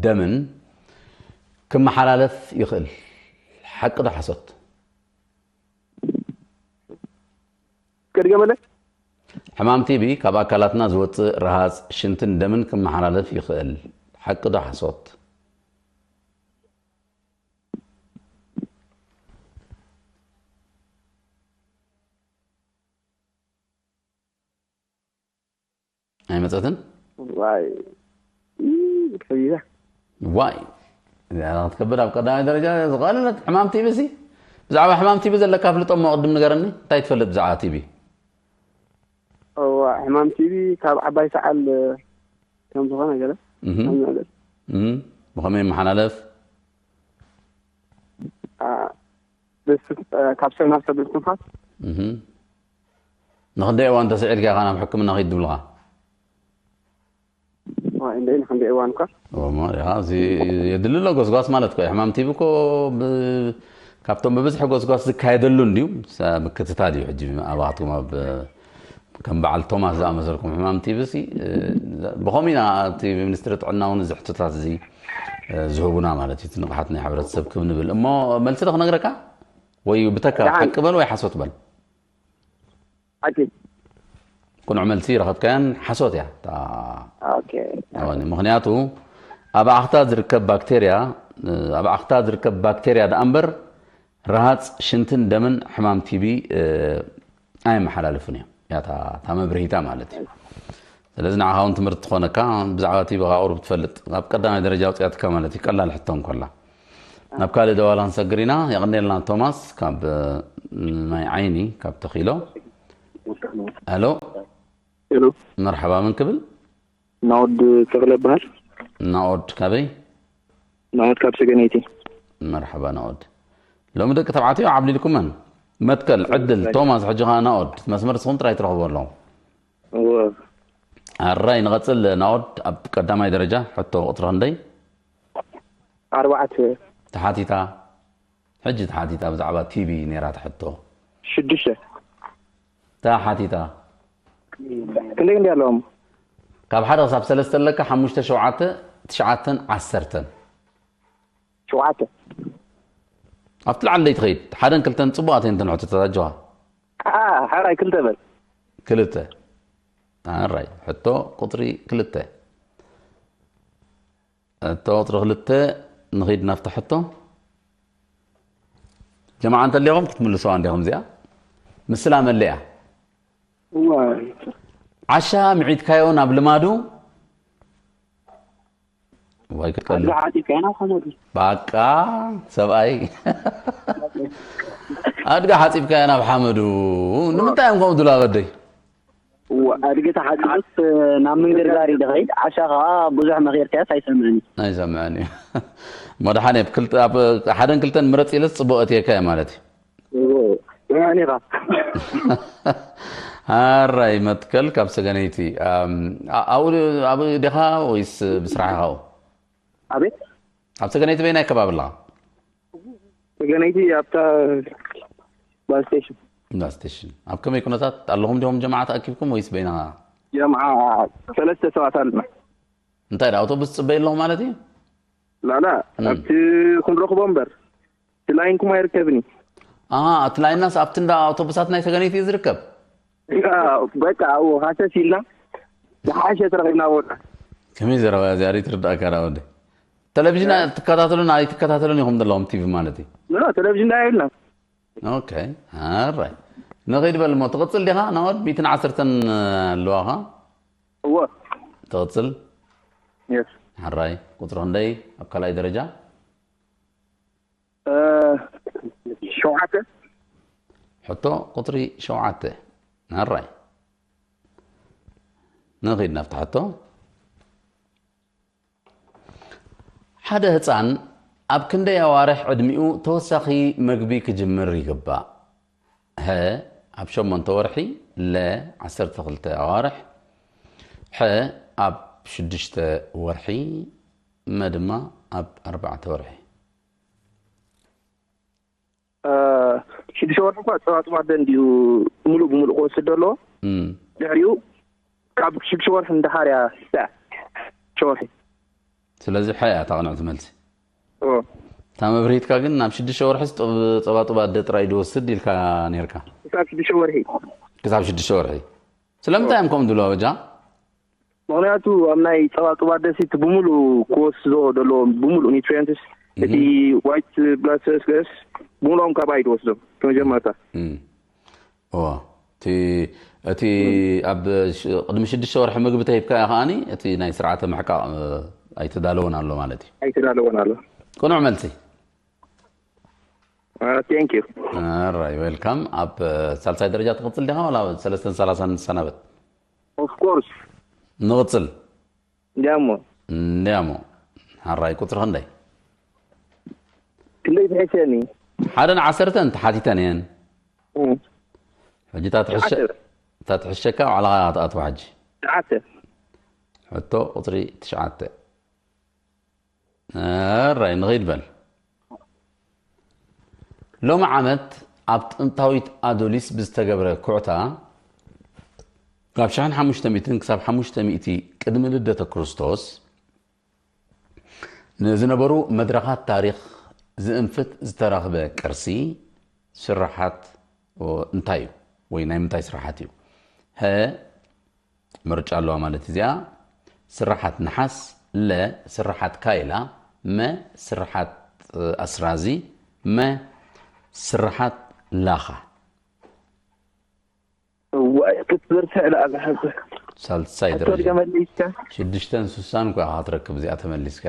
ደምን ክመሓላለፍ ይኽእል። ሓቂ ዶ ሓሶት? እስከ ድገመለይ ሕማም ቲቢ ካብ ኣካላትና ዝወጽእ ረሃጽ ሽንትን ደምን ክመሓላለፍ ይኽእል። ሓቂ ዶ ሓሶት? ኣይመጸትን? ዋይ ይ፣ ብትሕቢዛ ዋይ እዚኣ ክትከብድ ኣብ ቀዳማይ ደረጃ ዝቐለለት ሕማም ቲቢ ሲ። ብዛዕባ ሕማም ቲቢ ዘለካ ፍልጦ እሞ ቅድም ንገረኒ። እንታይ ትፈልጥ ብዛዕባ ቲቢ? እዋ ሕማም ቲቢ ካብ ዓባይ ሰዓል ከም ዝኾነ ገለ እህ፣ ከም ነገር እህ፣ ብኸመይ ይመሓላለፍ? አ፣ ብስ- አ፣ ካብ ሰብ ናብ ሰብ ብስትንፋስ እህ። ንኽንደይ እዋን ተስዒልካ ኢኻ ናብ ሕክምና ኺድ ዝብልኻ? ዋይ እንደ ንክንደይ እዋን እኳ እሞ ዲኻ፣ እዚ የድሊ ኣሎ ጎስጓስ ማለት እኮ እዩ። ሕማም ቲቢ እኮ ብ-፣ ካብቶም ብብዝሒ ጎስጓስ ዝካየደሉ እንድዩ። ሰ-፣ ምክትታል እዩ። ሕጂ ኣባኻትኩም ኣብ ከም በዓል ቶማስ ዝኣመሰልኩም ሕማም ቲቢ ሲ፣ እ፣ ብኸምኡ ኢና እቲ ሚኒስትሪ ጥዕና እውን እዚ ሕቶታት እዚ፣ እ፣ ዝህቡና ማለት እዩ። እቲ ንቕሓት ናይ ሕብረተሰብ ክብ ንብል። እሞ መልሲ ዶ ክነግረካ? ወይ ብተካ ደሓን። ሓቂ በል ወይ ሓሶት በል። ሓቂ ቅኑዕ መልሲ ረኸብካያን ሓሶት እያ። እታ ኦኬ ኣዋኒ። ምኽንያቱ ኣብ ኣኽታ ዝርከብ ባክቴርያ፣ ኣብ ኣኽታ ዝርከብ ባክቴርያ ደኣ እምበር ረሃጽ ሽንትን ደምን ሕማም ቲቢ፣ እ፣ ኣይመሓላልፉን እዮም። እያ እታ፣ እታ መብርሂታ ማለት እዩ። ስለዚ ንዓኻ እውን ትምህርቲ ትኾነካ፣ ብዛዕባ ቲቢ ኸኣ ቁሩብ ትፈልጥ፣ ኣብ ቀዳማይ ደረጃ ኣውጽኣትካ ማለት እዩ፣ ቀላል ሕቶ እንኮላ። ናብ ካልእ ደዋላ ክንሰግር ኢና። የቐንየልና ቶማስ ካብ፣ እ፣ ማይ ዓይኒ ካብ ተኺሎ። ኣሎ፣ ሄሎ መርሓባ፣ መን ክብል? ናኦድ ተኽለ እበሃል። ናኦድ ካበይ? ናኦድ ካብ ሰገነይቲ። መርሓባ ናኦድ። ሎሚ ደቂ ተባዕትዮ ዓብሊልኩመን። መትከል፣ ዕድል፣ ቶማስ፣ ሕጂ ኸዓ ናኦድ። መስመር ንስኹም ጥራይ ትረኽቡ ኣለኹም። እወ። ኣራይ ንቐጽል። ናኦድ ኣብ ቀዳማይ ደረጃ ሕቶ ቁጽሪ ክንደይ? ኣርባዕተ። ተሓቲታ። ሕጂ ተሓቲታ ብዛዕባ ቲቢ ነይራ ትሕቶ። ሽዱሽተ። ተሓቲታ። ክንደይ ክንደይ ኣለዎም? ካብ ሓደ ክሳብ ሰለስተ ኣለካ፣ ሓሙሽተ፣ ሸውዓተ፣ ትሽዓተን ዓሰርተን። ሸውዓተ። ኣብቲ ላዕሊ ደይ ትኸይድ። ሓደን ክልተን ጽቡቓት እየን እተን ሕቶታት ኣጆኻ። ሓራይ ክልተ በል። ክልተ። ኣራይ ሕቶ ቁጽሪ ክልተ። ሕቶ ቁጽሪ ክልተ ንኸይድ ናብታ ሕቶ። ጀማዓ እንተሊኹም ክትምልስዋ እንዲኹም እዚኣ። ምስላ መለያ። እዋ። ዓሻ ምዒድካዮ ናብ ልማዱ። ዋይ ክትቀሉ። ኣድጋ ሓፂብካዮ ናብ ሓመዱ። ባቃ ሰብኣይ። ኣድጋ ሓፂብካዮ ናብ ሓመዱ። ንምንታይ እዮም ከምኡ ድሉ ኣበደይ? እዋ፣ ኣድጊ ተሓፂቡስ ናብ ምንግርጋር እዩ ዝኸይድ። ዓሻ ከዓ ብዙሕ መኺርካዮስ ኣይሰምዕን እዩ። ኣይሰምዕን እዩ። መድሓን እየ። ክልተ-፣ ኣብ ሓደን ክልተን ምረፅ ኢለስ ፅቡቅ እትየካ እየ ማለት እዩ። እዎ፣ ሰምዕን ኢኻ። ኣራይ መትከል ካብ ሰገነይቲ። ኣም፣ ኣ-፣ ኣብኡ፣ ኣብኡ ዲኻ ወይስ ብስራሕ ኢኻ ኣብኡ? ኣቤት። ኣብ ሰገነይቲ በይናይ ከባቢ ኣለኻ? ሰገነይቲ ኣብታ ባስ ስቴሽን። እንዳ ስቴሽን። ኣብ ከመይ ኩነታት ኣለኹም? ዲኹም ጀማዓ ተኣኪብኩም ወይስ በይንኻ? ጀምዓ ሰለስተ ሰባት ኣለና። እንታይ ደኣ ኣውቶቡስ ትጽበዩ ኣለኹም ማለት እዩ? ላላ እም። ኣብቲ ክንረኽቦ እምበር እቲ ላይንኩም ኣይርከብን እዩ። ኣሃ፣ እቲ ላይናስ ኣብቲ እንዳ ኣውቶቡሳት ናይ ሰገነይቲ እዩ ዝርከብ? ያ፣ በቃ ኣብኡ ሃሰስ ኢልና ዝሓሸ ተረኺብና ቦታ። ከመይ ዘረባ እዚኣ ርዳእካ ደኣ ወዲ? ቴሌቪዥን ትከታተሉን ኣይትከታተሉን ኢኹም ዘለኹም ቲቪ ማለት እዩ? ኖ፣ ቴሌቪዥን ዳ የብልና። ኦኬ፣ ኣራይ። ንኸይድ በል እሞ ትቕጽል ዲኻ? ናወድ ሚእትን ዓሰርተን ኣለዋኻ? እዎ። ትቕጽል? የስ። ሓራይ፣ ቁጽሪ ክንደይ ኣብ ካልኣይ ደረጃ? እ፣ ሸውዓተ። ሕቶ ቁጽሪ ሸውዓተ። ሓራይ። ንኸይድ ናብቲ ሕቶ። ሓደ ህጻን ኣብ ክንደይ ኣዋርሕ ዕድሚኡ ተወሳኺ መግቢ ክጅምር ይግባእ? ሀ፣ ኣብ ሸሞንተ ወርሒ፣ ለ፣ ዓሰርተ ክልተ ኣዋርሕ፣ ሐ፣ ኣብ ሽዱሽተ ወርሒ፣ መ ድማ ኣብ ኣርባዕተ ወርሒ። እ፣ ሽዱሽተ ወርሒ እኳ ጸባጽባ ኣደ እንድዩ ሙሉእ ብሙሉእ ክወስድ ዘለዎ። እም። ድሕሪኡ ካብ ሽዱሽተ ወርሒ ንደሓር እያ ሽዱሽተ ወርሒ። ስለዚ ሐ እያ እታ ቅንዕቲ መልሲ። ኦ፣ እታ መብርሂትካ ግን ናብ ሽዱሽተ ወርሒ ጸባጽባ ኣደ ጥራይ ድወስድ ኢልካ ነርካ። ክሳብ ሽዱሽተ ወርሒ። ክሳብ ሽዱሽተ ወርሒ። ስለምንታይ እዮም ከምኡ ድብሉ ኣበጃ? ምኽንያቱ ኣብ ናይ ጸባጽባ ኣደ ሲ እቲ ብሙሉእ ክወስዶ ዘለዎ ብሙሉእ ኒትሪየንትስ እቲ ዋይት ብላድ ሰልስ ገስ ብሙሉኦም ካብኣ እዩ ዝወስዶም። እቲ መጀመርታ። እም። እዋ። እቲ፣ እቲ ኣብ ሽ-፣ ቅድሚ ሽዱሽተ ወርሒ ምግቢ ተሂብካዮ ከኣኒ እቲ ናይ ስርዓተ ምሕቃቕ፣ እ፣ ኣይተዳለወን ኣሎ ማለት እዩ። ኣይተዳለወን ኣሎ። ቅኑዕ መልሲ። ቴንክ ዩ። ኣራይ፣ ዌልካም። ኣብ፣ እ፣ ሳልሳይ ደረጃ ትቕጽል ዲኻ ዋላ ሰለስተን ሰላሳን ንሰናበት? ኦፍ ኮርስ። ንቕጽል። እንዲያሞ። እንዲያሞ። ሓራይ ቁጽሪ ክንደይ? ክንደይ ትሕሸኒ? ሓደን ዓሰርተን ተሓቲተን እየን። እም። ሕጂ እታ ትሕሸ-፣ ትሽዓተ። እታ ትሕሸካ ባዕልኻ ኢኻ ትኣትዋ ሕጂ። ትሽዓተ። ሕቶ ቁጽሪ ትሽዓተ። ኣራይ ንኸይድ በል። ሎሚ ዓመት ኣብ ጥንታዊት ኣዶሊስ ብዝተገብረ ኩዕታ ካብ ሽሕን ሓሙሽተ ሚእትን ክሳብ ሓሙሽተ ሚእቲ ቅድሚ ልደተ ክርስቶስ ንዝነበሩ መድረኻት ታሪኽ ዝእንፍት ዝተረኽበ ቅርሲ ስርሓት እንታይ እዩ? ወይ ናይ ምንታይ ስርሓት እዩ? ሀ፣ ምርጫ ኣለዋ ማለት እዚኣ። ስርሓት ነሓስ፣ ለ፣ ስርሓት ካይላ፣ መ፣ ስርሓት፣ እ፣ ኣስራዚ፣ መ፣ ስርሓት ላኻ። እዋይ፣ ክትበርትዕ ደኣ ዝሓዘ። ሳልሳይ ሕቶ ደረጃ። ድገመልኝ እስከ። ሽዱሽተን ስሳን እኳ ኢኻ ትረክብ እዚኣ ተመሊስካ።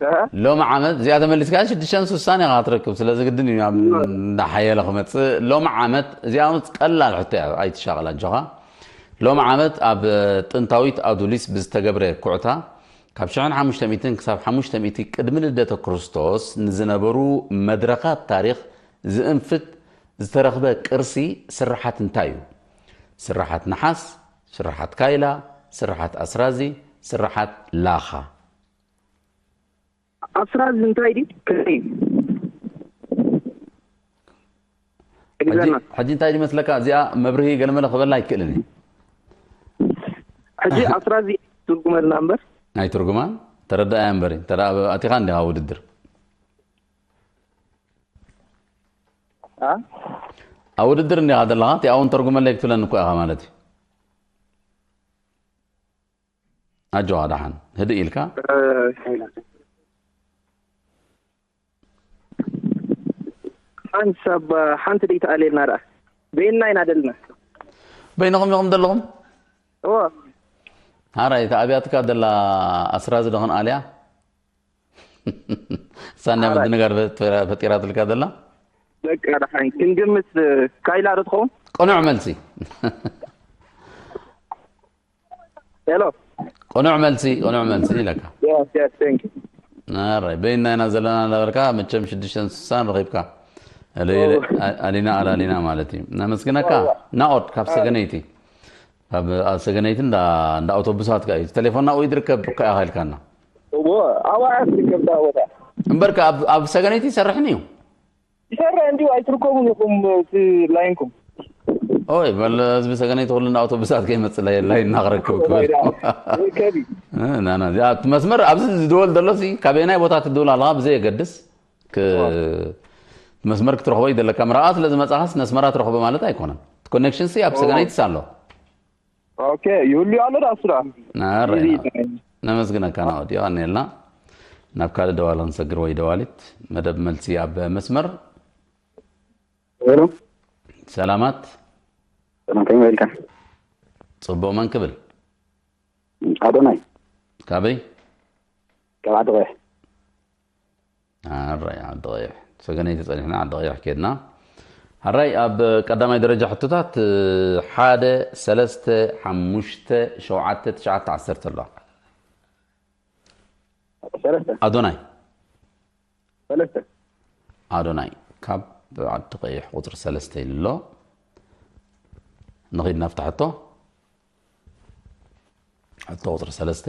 እ? ሎሚ ዓመት እዚኣ ተመሊስካ ሽዱሽተን ስሳን ኢኻ ትረክብ። ስለዚ ግድን እዩ ኣብ እንዳሓየለ ክመጽእ። ሎሚ ዓመት እዚኣ ምስ ቀላል ሕቶ እያ፣ ኣይትሻቐል ኣጆኻ። ሎም ዓመት ኣብ ጥንታዊት ኣዱሊስ ብዝተገብረ ኩዕታ፣ ካብ ሽሕን ሓሙሽተ ሚእትን ክሳብ ሓሙሽተ ሚእቲ ቅድሚ ልደተ ክርስቶስ ንዝነበሩ መድረኻት ታሪኽ ዝእንፍት ዝተረኽበ ቅርሲ ስርሓት እንታይ እዩ? ስርሓት ነሓስ፣ ስርሓት ካይላ፣ ስርሓት ኣስራዚ፣ ስርሓት ላኻ። ኣስራዚ እንታይ ድዩ? ከመይ እዩ? ሕጂ እንታይ ድመስለካ? እዚኣ መብርሂ ገለመለ ክበላ ኣይክእልን እዩ። ሕጂ ኣስራዚ ትርጉመልና እምበር። ናይ ትርጉማ ተረዳእያ እምበር፣ ተዳ ኣቲኻ እንዲኻ ውድድር ኣብ ውድድር እንዲኻ ዘለኻ፣ እቲኣ እውን ተርጉመለይ ክትብለኒ እኮ ኢኻ ማለት እዩ። ኣጆኻ ደሓን ህድእ ኢልካ። ሓንሳብ ሓንቲ ደይ ተኣልየልና ደኣ። በይንና ኢና ደልና። በይንኹም ኢኹም ዘለኹም? እዎ። ሓራይ፣ እታ ኣብያትካ ደላ ኣስራዚ ዶ ክንኣልያ? ሳንያ ምድንጋር ፈጢራትልካ ደላ? በቃ ደሓን ክንግምት። ካይላ ዶ ትኸውን? ቅኑዕ መልሲ። ሄሎ። ቅኑዕ መልሲ፣ ቅኑዕ መልሲ ኢለካ። ኣራይ፣ በይንና ኢና ዘለና እናበልካ መቸም ሽዱሽተን ስሳን ረኺብካ። ኣሊና ኣላሊና ማለት እዩ። ነመስግነካ። ናኦድ ካብ ሰገነይቲ። ኣብ ሰገነይቲ እንዳ ኣውቶቡሳት ከ እዩ። ቴሌፎንና ውይ ድርከብ እኮ ኢኻ ኢልካና። እዎ፣ ኣብኣ ትርከብ እታ ቦታ። እምበርከ ኣብ ሰገነይቲ ይሰርሕን እዩ። ይሰርሕ እንዲሁ ኣይትርከቡን ኢኹም እቲ ላይንኩም። ኦይ በል ህዝቢ ሰገነይቲ ኩሉ እንዳ ኣውቶቡሳት ከይመፅእ ላይን እናክረክብ ክብል። ናና እቲ መስመር ኣብዚ ዝድወል ዘሎ ሲ ካበየናይ ቦታ ትድውል ኣለካ ብዘይ የገድስ መስመር ክትረኽቦ ይደለካ። ምራኣ ስለ ዝመፃኻስ ነስመራ ትረኽቦ ማለት ኣይኮነን። ኮኔክሽን ሲ ኣብ ሰገነይትስ ኣሎ። ኦኬ ይህሉ ኣሎ ዳ እሱ ዳ። ነመስግነካ ናኦድ። የቐንየልና። ናብ ካልእ ደዋሊ ክንሰግር ወይ ደዋሊት መደብ መልሲ ኣብ መስመር። ሄሎ ሰላማት። ሰላም ከመይ ኢልካ? ጽቡቕ። መን ክብል? ኣዶናይ። ካበይ? ካብ ዓዲ ቀይሕ። ኣራይ ዓዲ ቀይሕ ሰገነይቲ ጸኒሕና ዓዲ ቀይሕ ኬድና። ሓራይ ኣብ ቀዳማይ ደረጃ ሕቶታት ሓደ ሰለስተ ሓሙሽተ ሸውዓተ ትሽዓተ ዓሰርተ ኣለዋ። ሰለስተ ኣዶናይ ሰለስተ ኣዶናይ ካብ ዓዲ ቀይሕ ቁፅሪ ሰለስተ ኢሉ ኣሎ። ንኺድ ናብታ ሕቶ። ሕቶ ቁፅሪ ሰለስተ።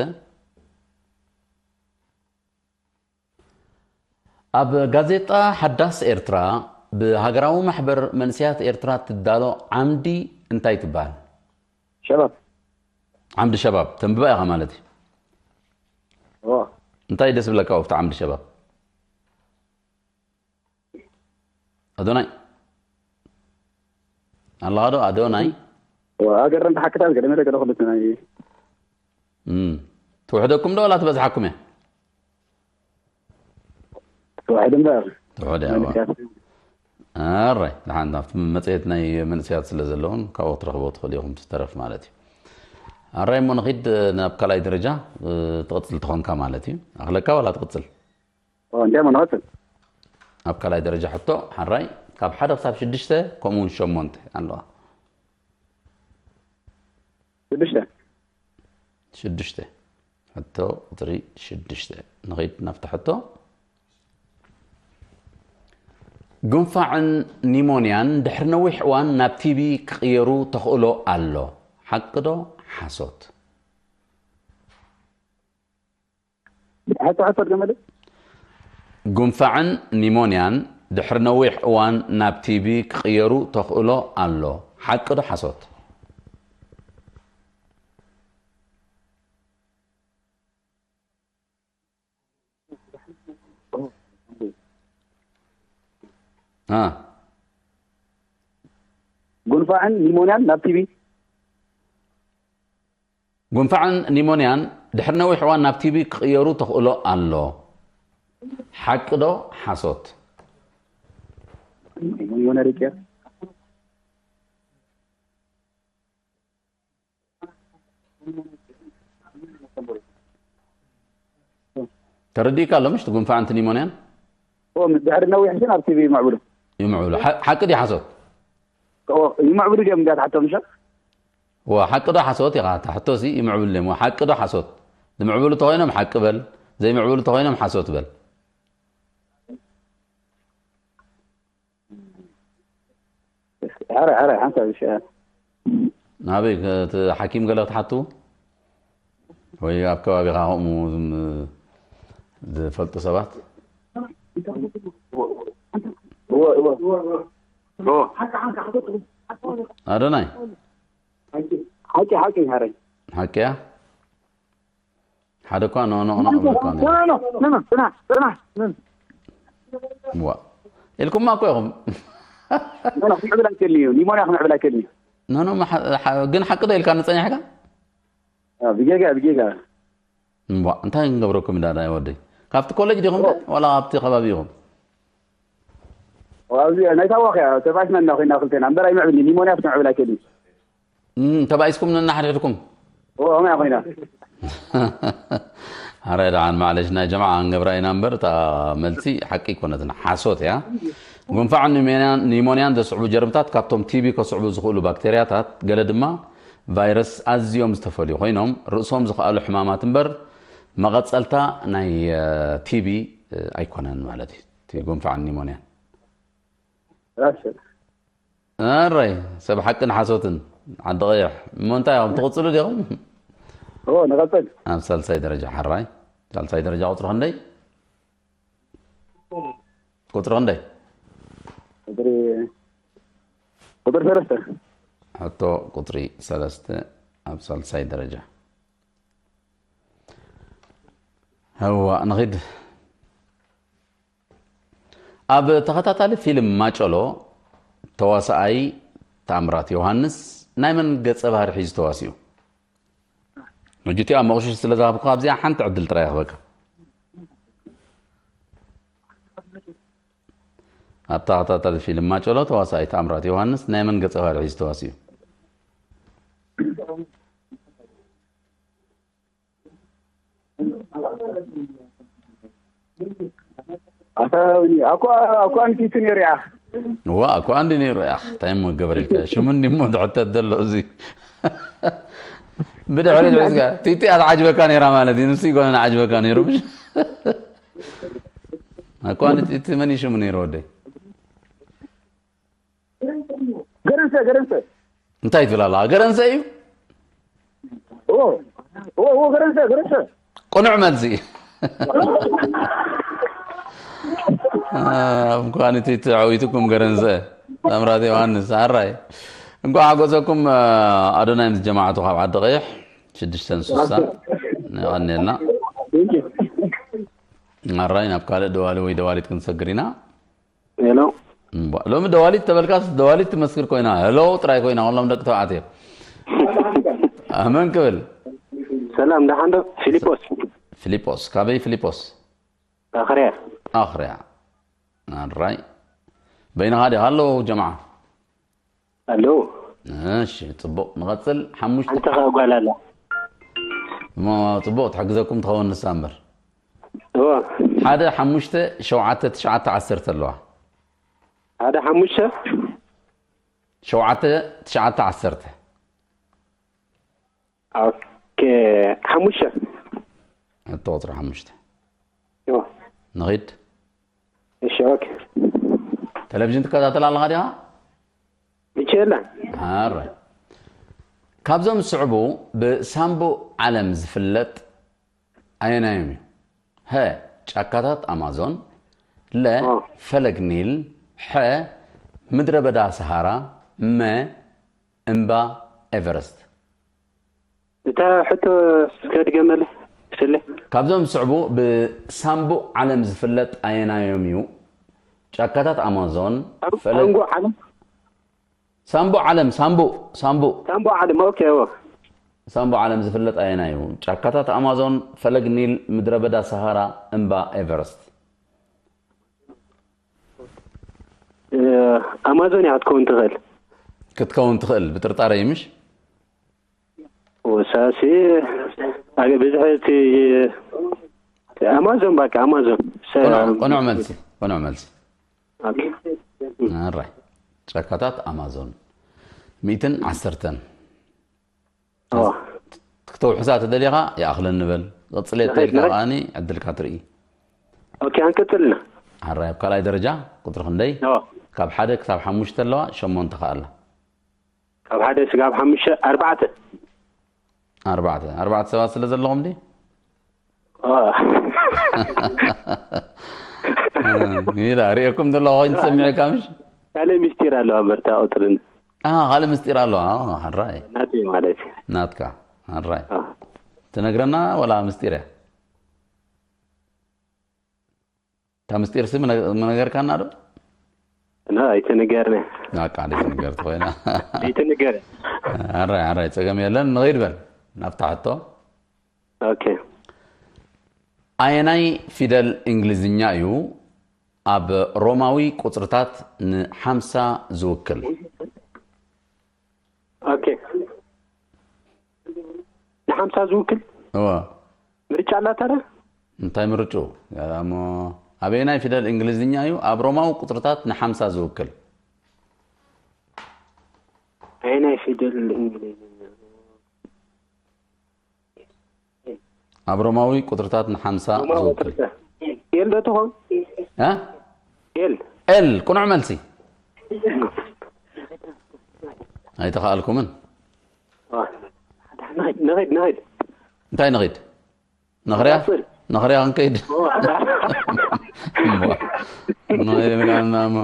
ኣብ ጋዜጣ ሓዳስ ኤርትራ ብሃገራዊ ማሕበር መንእሰያት ኤርትራ ትዳሎ ዓምዲ እንታይ ትበሃል? ሸባብ። ዓምዲ ሸባብ ተንብባ ኢኻ ማለት እዩ። እዎ። እንታይ ደስ ብለካ ኣብቲ ዓምዲ ሸባብ? ኣዶናይ ኣለኻ ዶ? ኣዶናይ እዎ፣ ኣገረምቲ ሓቅታት ገለ መለ ገለ ክልተ ናይ እም፣ ትውሕደኩም ዶ ወላ ትበዝሓኩም እያ? ትውሕድ እምበር። ትውሕድ እያ። ኣራይ ደሓን ናብቲ መጽሔት ናይ መንእሰያት ስለ ዘለውን ካብኡ ክትረኽቦ ትኽእል ኢኹም ዝተረፍ ማለት እዩ። ኣራይ እሞ ንኺድ ናብ ካልኣይ ደረጃ ትቕጽል ትኾንካ ማለት እዩ። ኣኽለካ ዋላ ትቕጽል? እንታይ እሞ ንቐጽል? ኣብ ካልኣይ ደረጃ ሕቶ ሓራይ ካብ ሓደ ክሳብ ሽዱሽተ ከምኡ እውን ሸሞንተ ኣለዋ። ሽዱሽተ። ሽዱሽተ። ሕቶ ቁፅሪ ሽዱሽተ። ንኸይድ ናብታ ሕቶ። ጉንፋዕን ኒሞንያን ድሕሪ ነዊሕ እዋን ናብ ቲቢ ክቕየሩ ተኽእሎ ኣሎ። ሓቂ ዶ ሓሶት? ሕቶ ሕቶ ድገመለይ። ጉንፋዕን ኒሞንያን ድሕሪ ነዊሕ እዋን ናብ ቲቢ ክቕየሩ ተኽእሎ ኣሎ። ሓቂ ዶ ሓሶት? ጉንፋዕን ኒሞንያን ናብ ቲቢ ጉንፋዕን ኒሞንያን ድሕሪ ነዊሕ እዋን ናብ ቲቢ ክቕየሩ ተኽእሎ ኣሎ። ሓቂ ዶ ሓሶት? ተረዲእካ ኣሎ ምሽ ጉንፋዕን ኒሞንያን? ድሕሪ ነዊሕ ሲ ናብ ቲቢ ይምዕብሉ። ይምዕብሉ። ሓቂ ድዩ ሓሶት? ይምዕብሉ ድዮም እንዳ ትሓቶም ምሽ? ዋ ሓቂ ዶ ሓሶት ኢኻ? እታ ሕቶሲ ይምዕብሉ እዮም። ዋ ሓቂ ዶ ሓሶት? ዝምዕብሉ ተኾይኖም ሓቂ በል፣ ዘይምዕብሉ ተኾይኖም ሓሶት በል። ሕራይ ሕራይ ሓንሳብ ይሻ ናበይ እቲ ሓኪም ገለ ክትሓቱ ወይ ኣብ ከባቢኻ ከምኡ ዝም ዝፈልጡ ሰባት ኣዶናይ ሓቂ ሓቂ ሕራይ ሓቂያ ሓደ እኳ ኖ ኖ ኖ እብለካ ነይረ። ዋ ኢልኩማ እኮ ኢኹም ክምዕብል ኣይክእልን እዩ። ኒሞንያ ክምዕብል ኣይክእልን እዩ። ኖ ኖ መሓ- ሓ- ግን ሓቂ ዶ ኢልካ ንፀኒሕካ ብጌጋ ብጌጋ እምቧ እንታይ ክንገብረኩም ኢና ዳኣ ወደይ ካብቲ ኮሌጅ ዲኹም ዶ ዋላ ካብቲ ከባቢ ኢኹም ኣብዚ ናይ ታዋኽ እያ ተባኢስና እና ኮይና ክልቴና እምበር ኣይምዕብል ኒሞንያ ክምዕብል ኣይክእልን እዩ። እም፣ ተባኢስኩም ነናሓድሕድኩም ከምያ ኮይና ኣረ ደሓን ማዕለሽ ናይ ጀምዓ ክንገብራ ኢና እምበር እታ መልሲ ሓቂ ኣይኮነትን ሓሶት እያ ጉንፋዕን ኒሞንያን- ኒሞንያን ዘስዕቡ ጀርምታት ካብቶም ቲቢ ከስዕቡ ዝኽእሉ ባክቴርያታት ገለ ድማ ቫይረስ ኣዝዮም ዝተፈልዩ ኮይኖም ርእሶም ዝኸኣሉ ሕማማት እምበር መቐፀልታ ናይ እ፣ ቲቢ እ፣ ኣይኮነን ማለት እዩ እቲ ጉንፋዕን ኒሞንያን ራሽ ኣራይ ሰብ ሓቅን ሓሶትን ዓዲ ቀይሕ እሞ እንታይ ኢኹም ትቕፅሉ ዲኹም ኦ ንቐፅል ኣብ ሳልሳይ ደረጃ ሓራይ ሳልሳይ ደረጃ ቁፅሪ ክንደይ ቁፅሪ ክንደይ ቁፅሪ ቁፅሪ ሰለስተ ሕቶ ቁፅሪ ሰለስተ ኣብ ሳልሳይ ደረጃ ህዋ ንኺድ ኣብ ተኸታታሊ ፊልም ማጨሎ ተዋሳኣይ ታምራት ዮሃንስ ናይ መን ገጸ ባህሪ ሒዙ ተዋሲኡ? ሕጂ እቲኣ መቑሽሽ ስለ ዝሃብኩ ኣብዚኣ ሓንቲ ዕድል ጥራይ ይኽበካ። ኣብ ተኸታታሊ ፊልም ማጨሎ ተዋሳኣይ ታምራት ዮሃንስ ናይ መን ገጸ ባህሪ ሒዙ ተዋሲኡ? ኣታ ኣኳ ኣኳ ኣንቲቲ ነይሩ ያ ዋ እኳ እንዲ ነይሩ ያ እንታይ እሞ ገበረ ኢልካ ሽሙ እንዲ እሞ ዝሕተት ዘሎ እዚ ብድሕሪት ሒዝካ ቲቲ ኣትዓጅበካ ነይራ ማለት እዩ ንሱ ይኮነ ንዓጅበካ ነይሩ ምሽ ኣኳ እቲ መን እዩ ሽሙ ነይሩ ወደይ ገረንሰ ገረንሰ እንታይ ትብል ኣለኻ ገረንሰ እዩ ኦ ኦ ኦ ገረንሰ ገረንሰ ቅኑዕ መልሲ እንኳን እቲ ተዓዊትኩም ገረንሰ ታምራት ዮሃንስ ኣራይ እንኳን ሓጎሰኩም ኣዶናይ ምስ ጀማዓቱ ካብ ዓዲ ቀይሕ ሽዱሽተን ሱሳ ንቐንየልና ኣራይ ናብ ካልእ ደዋሊ ወይ ደዋሊት ክንሰግር ኢና ሄሎ እምቧ፣ ሎሚ ደዋሊት ተበልካስ ደዋሊት ትመስክር ኮይና ሄሎ ጥራይ ኮይና ኩሎም ደቂ ተባዕትዮ ኣመን ክብል ሰላም ደሓን ዶ ፊሊጶስ ፊሊጶስ ካበይ ፊሊጶስ ኣኽርያ ኣኽርያ ኣራይ በይንኻ ዲኻ ኣለዉ ጀምዓ ኣለዉ እሺ ጽቡቕ ንቐጽል ሓሙሽተ ሓንቲ ኸኣ ጓል ኣላ እሞ ጽቡቕ ትሕግዘኩም ትኸውን ንሳ እምበር እዎ ሓደ ሓሙሽተ ሸውዓተ ትሽዓተ ዓሰርተ ኣለዋ ሓደ ሓሙሽተ ሸውዓተ ትሽዓተ ዓሰርተ ኦኬ ሓሙሽተ ሕቶ ቁፅሪ ሓሙሽተ እዎ ንኺድ እሺ ኦኬ ቴሌቪዥን ትከታተል ኣለኻ ዲኻ ይችላል ኣረ ካብዞም ዝስዕቡ ብሳምቡእ ዓለም ዝፍለጥ ኣየናዮም እዩ? ሀ ጫካታት ኣማዞን፣ ለ ኦ። ፈለግ ኒል፣ ሐ ምድረ በዳ ሰሃራ፣ መ እምባ ኤቨረስት። እታ ሕቶ እስከ ድገመለ ስለ ካብዞም ዝስዕቡ ብሳምቡእ ዓለም ዝፍለጥ ኣየናዮም እዩ? ጫካታት ኣማዞን፣ ፈለግ ሳንጎ ዓለም ሳምቡእ ዓለም ሳምቡእ ሳምቡእ ሳንጎ ዓለም ኦኬ እዎ ሳምቡእ ዓለም ዝፍለጥ ኣየናይ እዩ? ጫካታት ኣማዞን፣ ፈለግ ኒል፣ ምድረ በዳ ሰሃራ፣ እምባ ኤቨረስት። እ፣ ኣማዞን እያ ክትከውን ትኽእል ክትከውን ትኽእል ብጥርጣረ እዩ ምሽ? ወሳሲ ኣገ ብዝሒ እቲ ኣማዞን ባካ ኣማዞን ሰ- ቅኑዕ ቅኑዕ መልሲ ቅኑዕ መልሲ። ኦኬ። ኣራይ ጫካታት ኣማዞን ሚእትን ዓሰርተን اه ክተውሕሳ ተደሊኻ ይኣኽለኒ በል። ቀጽል ንኸይድ የትልካ ንኸይድ ከኣኒ ዕድልካ ትርኢ። ኦኬ፣ እንቀጽልና። ሓራይ ኣብ ካልኣይ ደረጃ ቁጽሪ ክንደይ? اه ካብ ሓደ ክሳብ ሓሙሽተ ኣለዋ፣ ሸሞንተ ከኣ ኣላ። ካብ ሓደ ስጋብ ሓሙሽተ ኣርባዕተ። ኣርባዕተ ኣርባዕተ ሰባት ስለ ዘለኹም ዲ اه ኢላ ሪእኩም ዘለኹ ኮይኑ ተሰሚዑካ ምሽ? ካልእ ምስጢር ኣለዋ መርታ ቁጽርን አ ካልእ ምስጢር ኣለዋ። አ፣ ሓራይ ናተይ ማለት እዩ። ናትካ ሓራይ اه ትነግረና ወላ ምስጢር እያ? እታ ምስጢር ሲ ምነ- ምነገርካና ዶ? ና ኣይትንገርኒ። ናቃ ደስ ነገር ትኾይና ኣይትንገር። ሓራይ ሓራይ ጸገም የለን። ንኸይድ በል ናብታ ሕቶ። ኦኬ። ኣየናይ ፊደል እንግሊዝኛ እዩ ኣብ ሮማዊ ቁጽርታት ንሓምሳ ዝውክል? ኦኬ። ንሓምሳ ዝውክል እወ። ምርጫ ኣላታ ዶ? እንታይ ምርጭኡ? እሞ ኣበየናይ ፊደል እንግሊዝኛ እዩ ኣብ ሮማዊ ቁጽርታት ንሓምሳ ዝውክል? ኣየናይ ፊደል እንግሊዝኛ? ኣብ ሮማዊ ቁጽርታት ንሓምሳ ዝውክል? ኤል ዶ ትኾን? እ? ኤል። ኤል ቅኑዕ መልሲ። ኣይተኸኣልኩምን። ንኸይድ ንኸይድ። እንታይ ንኺድ? ነኽርያ? ነኽርያ ክንከይድ? እሞ፣ ንኸይድ ኢልካና እሞ።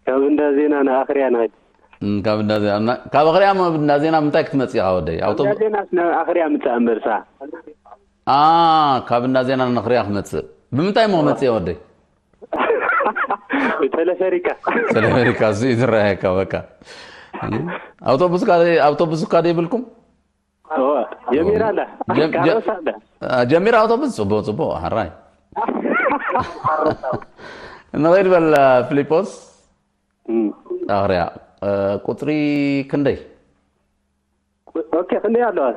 ካብ እንዳ ዜና ንኣኽርያ ንኸይድ። እም፣ ካብ እንዳ ዜና፣ ካብ ኣኽርያ እሞ እንዳ ዜና ምንታይ ክትመጽእ ኢኻ ወደይ? ኣውቶቡ- እንዳ ዜና ናብ ኣኽርያ ምጻእ እምበርሳ። ኣ፣ ካብ እንዳ ዜና ንኣኽርያ ክመጽእ። ብምንታይ እሞ ክመጽእ እየ ወደይ? ብተለፈሪካ። ተለፈሪካ እሱ እዩ ዝረኣየካ በቃ። ኣውቶቡስካ ኣውቶቡስካ ዘይብልኩም? ጀሚራ ኣላ። ጀም- ጀ- ካሮስ ኣላ። ጀሚራ ኣውቶቡስ ጽቡቅ ጽቡቅ ሓራይ። ንኸይድ በል ፊሊጶስ። እም። ኣኽርያ ቁጽሪ ክንደይ? ኦኬ፣ ክንደይ ኣለዋ?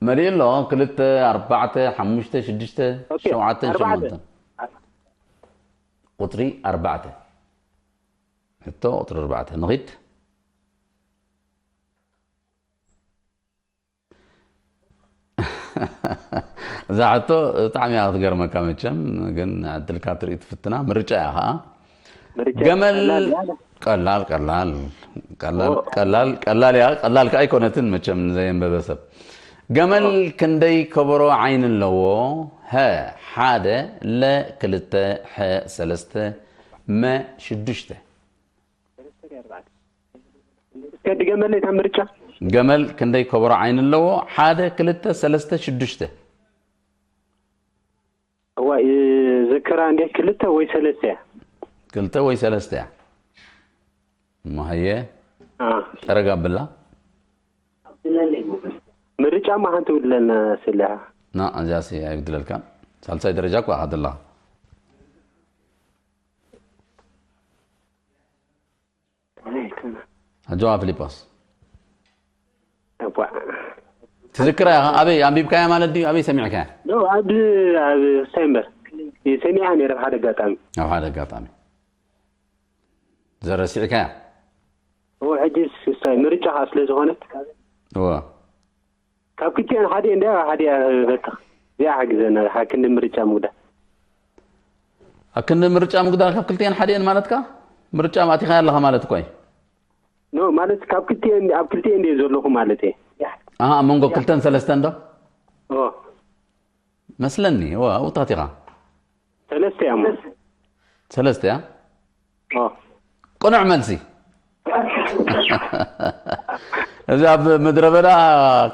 መሊኡ ኣሎ። ክልተ፣ ኣርባዕተ፣ ሓሙሽተ፣ ሽዱሽተ፣ ኦኬ፣ ሸውዓተ፣ ኣርባዕተ። ሸሞንተ። ቁጽሪ ኣርባዕተ። ሕቶ ቁጽሪ ኣርባዕተ ንኺድ። እዛ ሕቶ ብጣዕሚ እያ ክትገርመካ። መቸም ግን ዕድልካ ትርኢ ትፍትና። ምርጫ እያ ከዓ። ምርጫ ገመል ቀላል እያ። ቀላል ቀላል ቀላል ቀላል ቀላል እያ። ቀላል ከዓ ኣይኮነትን መቸም ንዘየንበበ ሰብ። ገመል ክንደይ ከበሮ ዓይኒ ኣለዎ? ሀ ሓደ፣ ለ ክልተ፣ ሐ ሰለስተ፣ መ ሽዱሽተ። እስከ ድገመለይ እታ ምርጫ። ገመል ክንደይ ከበሮ ዓይኒ ኣለዎ? ሓደ፣ ክልተ፣ ሰለስተ፣ ሽዱሽተ። እዋ ዝክራ እንዴ ክልተ ወይ ሰለስተ እያ። ክልተ ወይ ሰለስተ እያ። እሞ ሃየ አ፣ ጠረግ ኣብላ። ምርጫ ማ ሓንቲ ውድለና ስለ ና እዚኣ ሲ ኣይጉድለልካን። ሳልሳይ ደረጃ እኳ ኢኻ ዘለኻ። ኣጆኻ ፊሊጶስ። እዋ ትዝክራ ኢኻ? ኣበይ ኣንቢብካያ ማለት ድዩ? ኣበይ ሰሚዕካያ? ዶ ኣብ ኣብ ሳይምበር ሰሚዓ ነይረ ብሓደ ኣጋጣሚ። ኣብ ሓደ ኣጋጣሚ ዘረሲዕካያ? እዎ ሕጂ ስሳይ ምርጫ ከዓ ስለ ዝኾነት እዎ። ካብ ክልቲኣን ሓደ እንደ ሓደ በቃ እዚኣ ሓግዘና ሓክንዲ ምርጫ ምጉዳ ኣብ ክንዲ ምርጫ ምጉዳል ካብ ክልቲአን ሓዲአን ማለትካ? ምርጫ ማእቲኻ ኣለኻ ማለት እኮ እዩ። ኖ ማለት ካብ ክልቲአን ኣብ ክልቲአን እንደ ዘለኹ ማለት እየ። ኣሃ፣ ኣብ መንጎ ክልተን ሰለስተን ዶ? ኦ መስለኒ። እዋ፣ ኣብታት ኢኻ። ሰለስተ እያ እሞ። ሰለስተ እያ? ኦ ቅኑዕ መልሲ። እዚ ኣብ ምድረ በዳ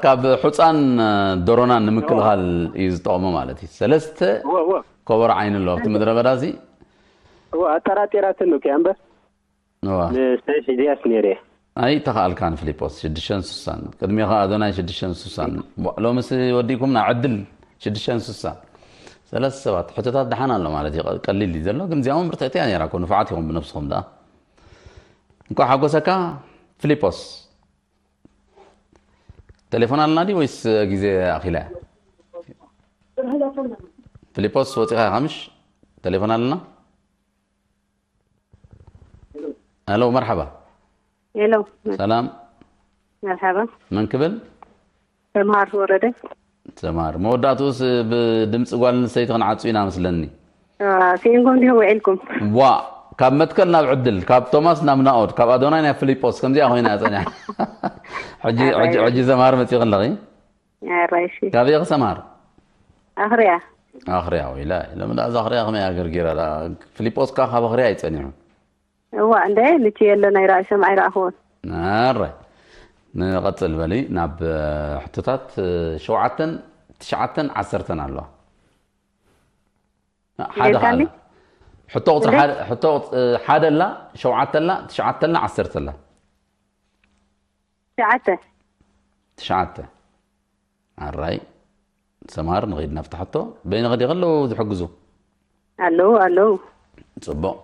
ካብ ሑፃን ዶሮናን ንምክልኻል እዩ ዝጠቕሞ ማለት እዩ። ሰለስተ እዎ እዎ ኮበሮ ዓይኒ ኣሎ ኣብቲ ምድረ በዳ እዚ። እዎ ኣጠራጢራትን ነው ከያ እምበር እዋ። ንሰይ ሒዝያስ ነይረ። ኣይተኻኣልካን ፊሊጶስ፣ ሽዱሽተን ስሳን። ቅድሜኻ ኣዶናይ ሽዱሽተን ስሳን። ዋ፣ ሎምስ ወዲእኩምና ዕድል ሽዱሽተን ስሳን። ሰለስተ ሰባት ሕቶታት ደሓን ኣሎ ማለት እዩ። ቀሊል እዩ ዘሎ፣ ግን እዚኣ እውን ብርትዕቲ እያ ነይራ እኮ። ንፉዓት ኢኹም ብነብስኹም ደኣ። እንኳዕ ሓጎሰካ ፊሊጶስ። ቴሌፎን ኣለና ድዩ ወይስ ግዜ ኣኺላ እያ? ፊሊጶስ ወፂኻ ኢኻ ምሽ? ቴሌፎን ኣለና? ሄሎ፣ መርሓባ። ሄሎ። ሰላም። መርሓባ። መን ክብል? ሰምሃር ወረደ። ሰምሃር። መወዳእትኡስ ብድምፂ ጓል ኣንስተይቲ ክንዓጹ ኢና መስለኒ። ስኢንኩም ዲኹም ውዒልኩም? ዋ፣ ካብ መትከል ናብ ዕድል፣ ካብ ቶማስ ናብ ናኦድ፣ ካብ ኣዶናይ ናብ ፊሊጶስ፣ ከምዚኣ ኮይና እያ ጸኒሓ። ሕጂ ሕጂ ሕጂ ሰምሃር መጺኺ ኣለኺ። ኣራይሺ። ካበይ ኢኺ ሰምሃር? ኣኽርያ። ኣኽርያ። ኢላ ሎሚ ደኣ እዛ ኣኽርያ ከመይ ኣገርጊራ ደኣ? ፊሊጶስ ከኣ ካብ ኣኽርያ እዩ ጸኒሑ። እዋ እንደ ልቺ የለ ናይ ራእሰም ኣይረኣኽዎን። ኣረ ንቐጽል በሊ ናብ ሕቶታት። ሸውዓተን ትሽዓተን ዓሰርተን ኣለዋ። ሓደ ጌታኒ? ካለ ሕቶ ቁፅሪ ሓደ ሕቶ ቁፅ- ሓደ ኣላ፣ ሸውዓተ ኣላ፣ ትሽዓተ ኣላ፣ ዓሰርተ ኣላ። ትሽዓተ። ትሽዓተ። ኣራይ ሰምሃር ንኸይድ ናብቲ ሕቶ። በይንኺ ዲኺ ኣለዉ ዝሕግዙ? ኣለዉ ኣለዉ። ጽቡቕ።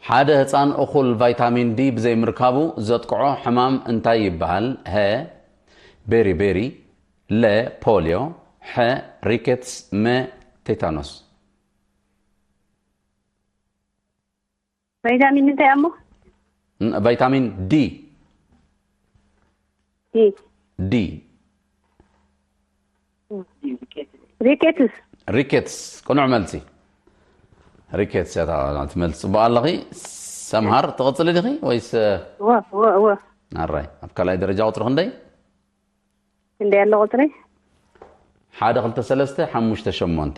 ሓደ ህፃን እኹል ቫይታሚን ዲ ብዘይምርካቡ ዘጥቅዖ ሕማም እንታይ ይበሃል? ሀ ቤሪ ቤሪ፣ ለ ፖሊዮ፣ ሐ ሪኬትስ፣ መ ቴታኖስ። ቫይታሚን እንታይ ኣሞ? ን- ቫይታሚን ዲ። ዲ። ዲ። ሪኬትስ። ሪኬትስ ቅኑዕ መልሲ። ሪኬትስ እያ እታ ትመልስ ጽቡቕ ኣለኺ። ሰምሃር ትቕጽሊ ዲኺ ወይስ? እወ እወ እወ። ኣራይ ኣብ ካልኣይ ደረጃ ቁፅሪ ክንደይ? ክንደይ ኣሎ ቁፅሪ? ሓደ ክልተ ሰለስተ ሓሙሽተ ሸሞንተ።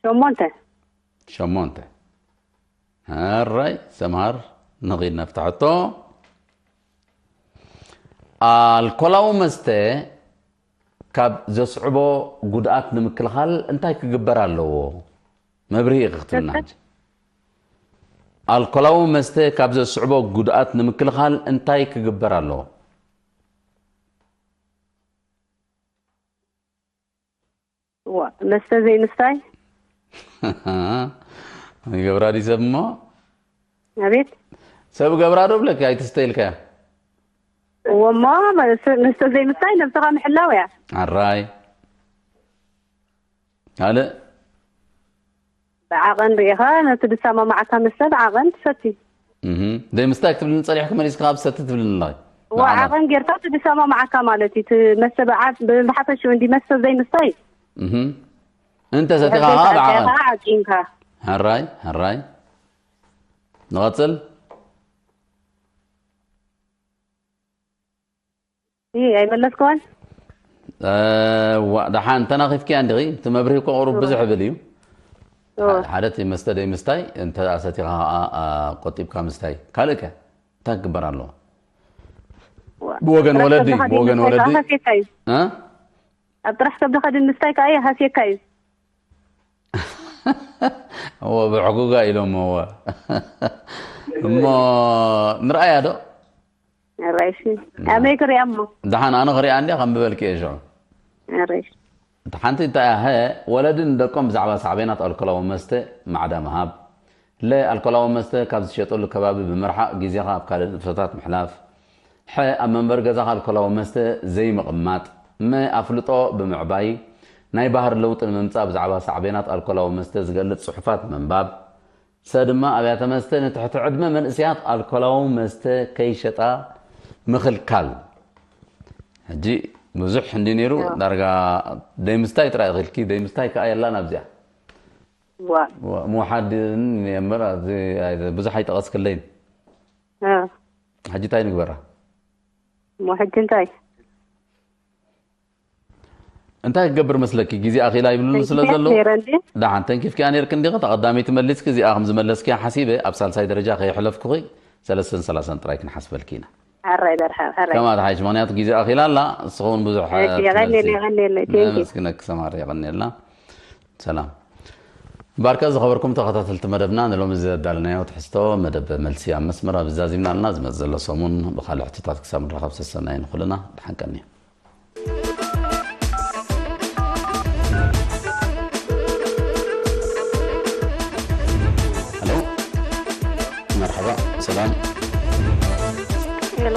ሸሞንተ። ሸሞንተ። ኣራይ ሰምሃር ንኺድ ናብታ ሕቶ። ኣልኮላዊ መስተ ካብ ዘስዕቦ ጉድኣት ንምክልኻል እንታይ ክግበር ኣለዎ? መብርሂ ኢኺ ክትብልና ሕጂ። ኣልኮላዊ መስተ ካብ ዘስዕቦ ጉድኣት ንምክልኻል እንታይ ክግበር ኣለዎ? እዋ መስተ ዘይምስታይ። ይገብራ ድዩ ሰብ እሞ? ኣቤት። ሰብ ገብራ ዶ ብለኪ ኣይትስተ ኢልካያ? እወ እሞ መስ- መስተ ዘይምስታይ ነብስኻ ምሕላው እያ። ኣራይ ካልእ? ብዓቐን ርኢኻ ነቲ ዝሰማማዓካ መስተ ብዓቐን ትሰቲ። እህ፣ ዘይምስታይ ክትብልኒ ጸኒሕኪ መሊስካ ኣብ ሰቲ ትብልኒ ኣለኺ። እዋ ብዓቐን። ዓቐን ጌርካ እቲ ዝሰማማዓካ ማለት እዩ። እቲ መስተ ብዓ- ብዝሓፈሽኡ እንዲ መስተ ዘይምስታይ። እህ፣ እንተ ሰቲኻ ከዓ ብዓቐን። ዓቂንካ። ሕራይ ሕራይ። ንቐጽል። ይህ ኣይመለስከዋን። ዋ ደሓን እንተናኺፍኪያ እንዲኺ። እቲ መብርሂ እኮ ቁሩብ ብዙሕ ይብል እዩ። ሓደ እቲ መስተ ደይ ምስታይ እንተ ኣሰቲኻ ከዓ ቆጢብካ ምስታይ። ካልእ ከ እንታይ ክግበር ኣለዎ? ብወገን ወለዲ ብወገን ወለዲ ሃሴካ እዩ። ኣብ ጥራሕ ከብድኻ ድምስታይ ከዓ እዩ ሃሴካ እዩ። እዎ ብዕጉጋ ኢሎሞ እዎ። እሞ ንርኣያ ዶ? ኣራይሽ ኣመይ ክሪኣ እሞ። ደሓን ኣነ ክሪኣ እንዲያ ከም ብበልኪ እየ ሽዑ። ኣራይሽ እቲ ሓንቲ እንታይ እያ? ሀ ወለዲ ንደቆም ብዛዕባ ሳዕቤናት ኣልኮላዊ መስተ ማዕዳ ምሃብ። ለ ኣልኮላዊ መስተ ካብ ዝሸጠሉ ከባቢ ብምርሓቕ ግዜኻ ኣብ ካልእ ንጥፈታት ምሕላፍ። ሐ ኣብ መንበሪ ገዛኻ ኣልኮላዊ መስተ ዘይምቕማጥ። መ ኣፍልጦ ብምዕባይ ናይ ባህሪ ለውጢ ንምምጻእ ብዛዕባ ሳዕቤናት ኣልኮላዊ መስተ ዝገልጽ ጽሑፋት ምንባብ። ሰ ድማ ኣብያተ መስተ ንትሕቲ ዕድመ መንእሰያት ኣልኮላዊ መስተ ከይሸጣ ምኽልካል። ሕጂ ብዙሕ እንዲ ነይሩ ዳርጋ ደይምስታይ ጥራይ ኢኺ ኢልኪ፣ ደይምስታይ ከኣ የላን ኣብዚኣ። ዋ ምውሓድ የምር ኣብዚ ኣይተ- ብዙሕ ኣይጠቐስክለይን። እ ሕጂ እንታይ ንግበራ? እሞ ሕጂ እንታይ? እንታይ ክገብር መስለኪ? ግዜ ኣኺላ ይብልሉ ስለ ዘለዉ ነይረ እንዲ ደሓን ተንኪፍኪያ ነይርክ እንዲኸ? ተቐዳመይቲ መሊስኪ እዚኣ ከም ዝመለስኪያ ሓሲበ ኣብ ሳልሳይ ደረጃ ከየሕለፍኩኺ ሰለስተን ሰላሳን ጥራይ ክንሓስበልኪ ኢና። ሕራይ በርሓ ሕራይ ከማ ትሓይሽ ምክንያቱ ግዜ ኣኺላ ኣላ። ንስኺ እውን ብዙሕ እሺ፣ የቐንየለይ፣ የቐንየለይ። Thank you። ነመስግነኪ ሰማር የቐንየልና። ሰላም ባርከ ዝኸበርኩም ተኸታተልቲ መደብና ንሎሚ ዘዳለናዮ ትሕዝቶ መደብ መልሲ ኣብ መስመር ኣብ ዛዚምና ኣለና። ዝመጽእ ዘሎ ሰሙን ብኻልእ ሕቶታት ክሳብ ንራኸብ ሰሰናይ ንኹልና ድሓን ቀንዩ። ሄሎ መርሓባ ሰላም ሄሎ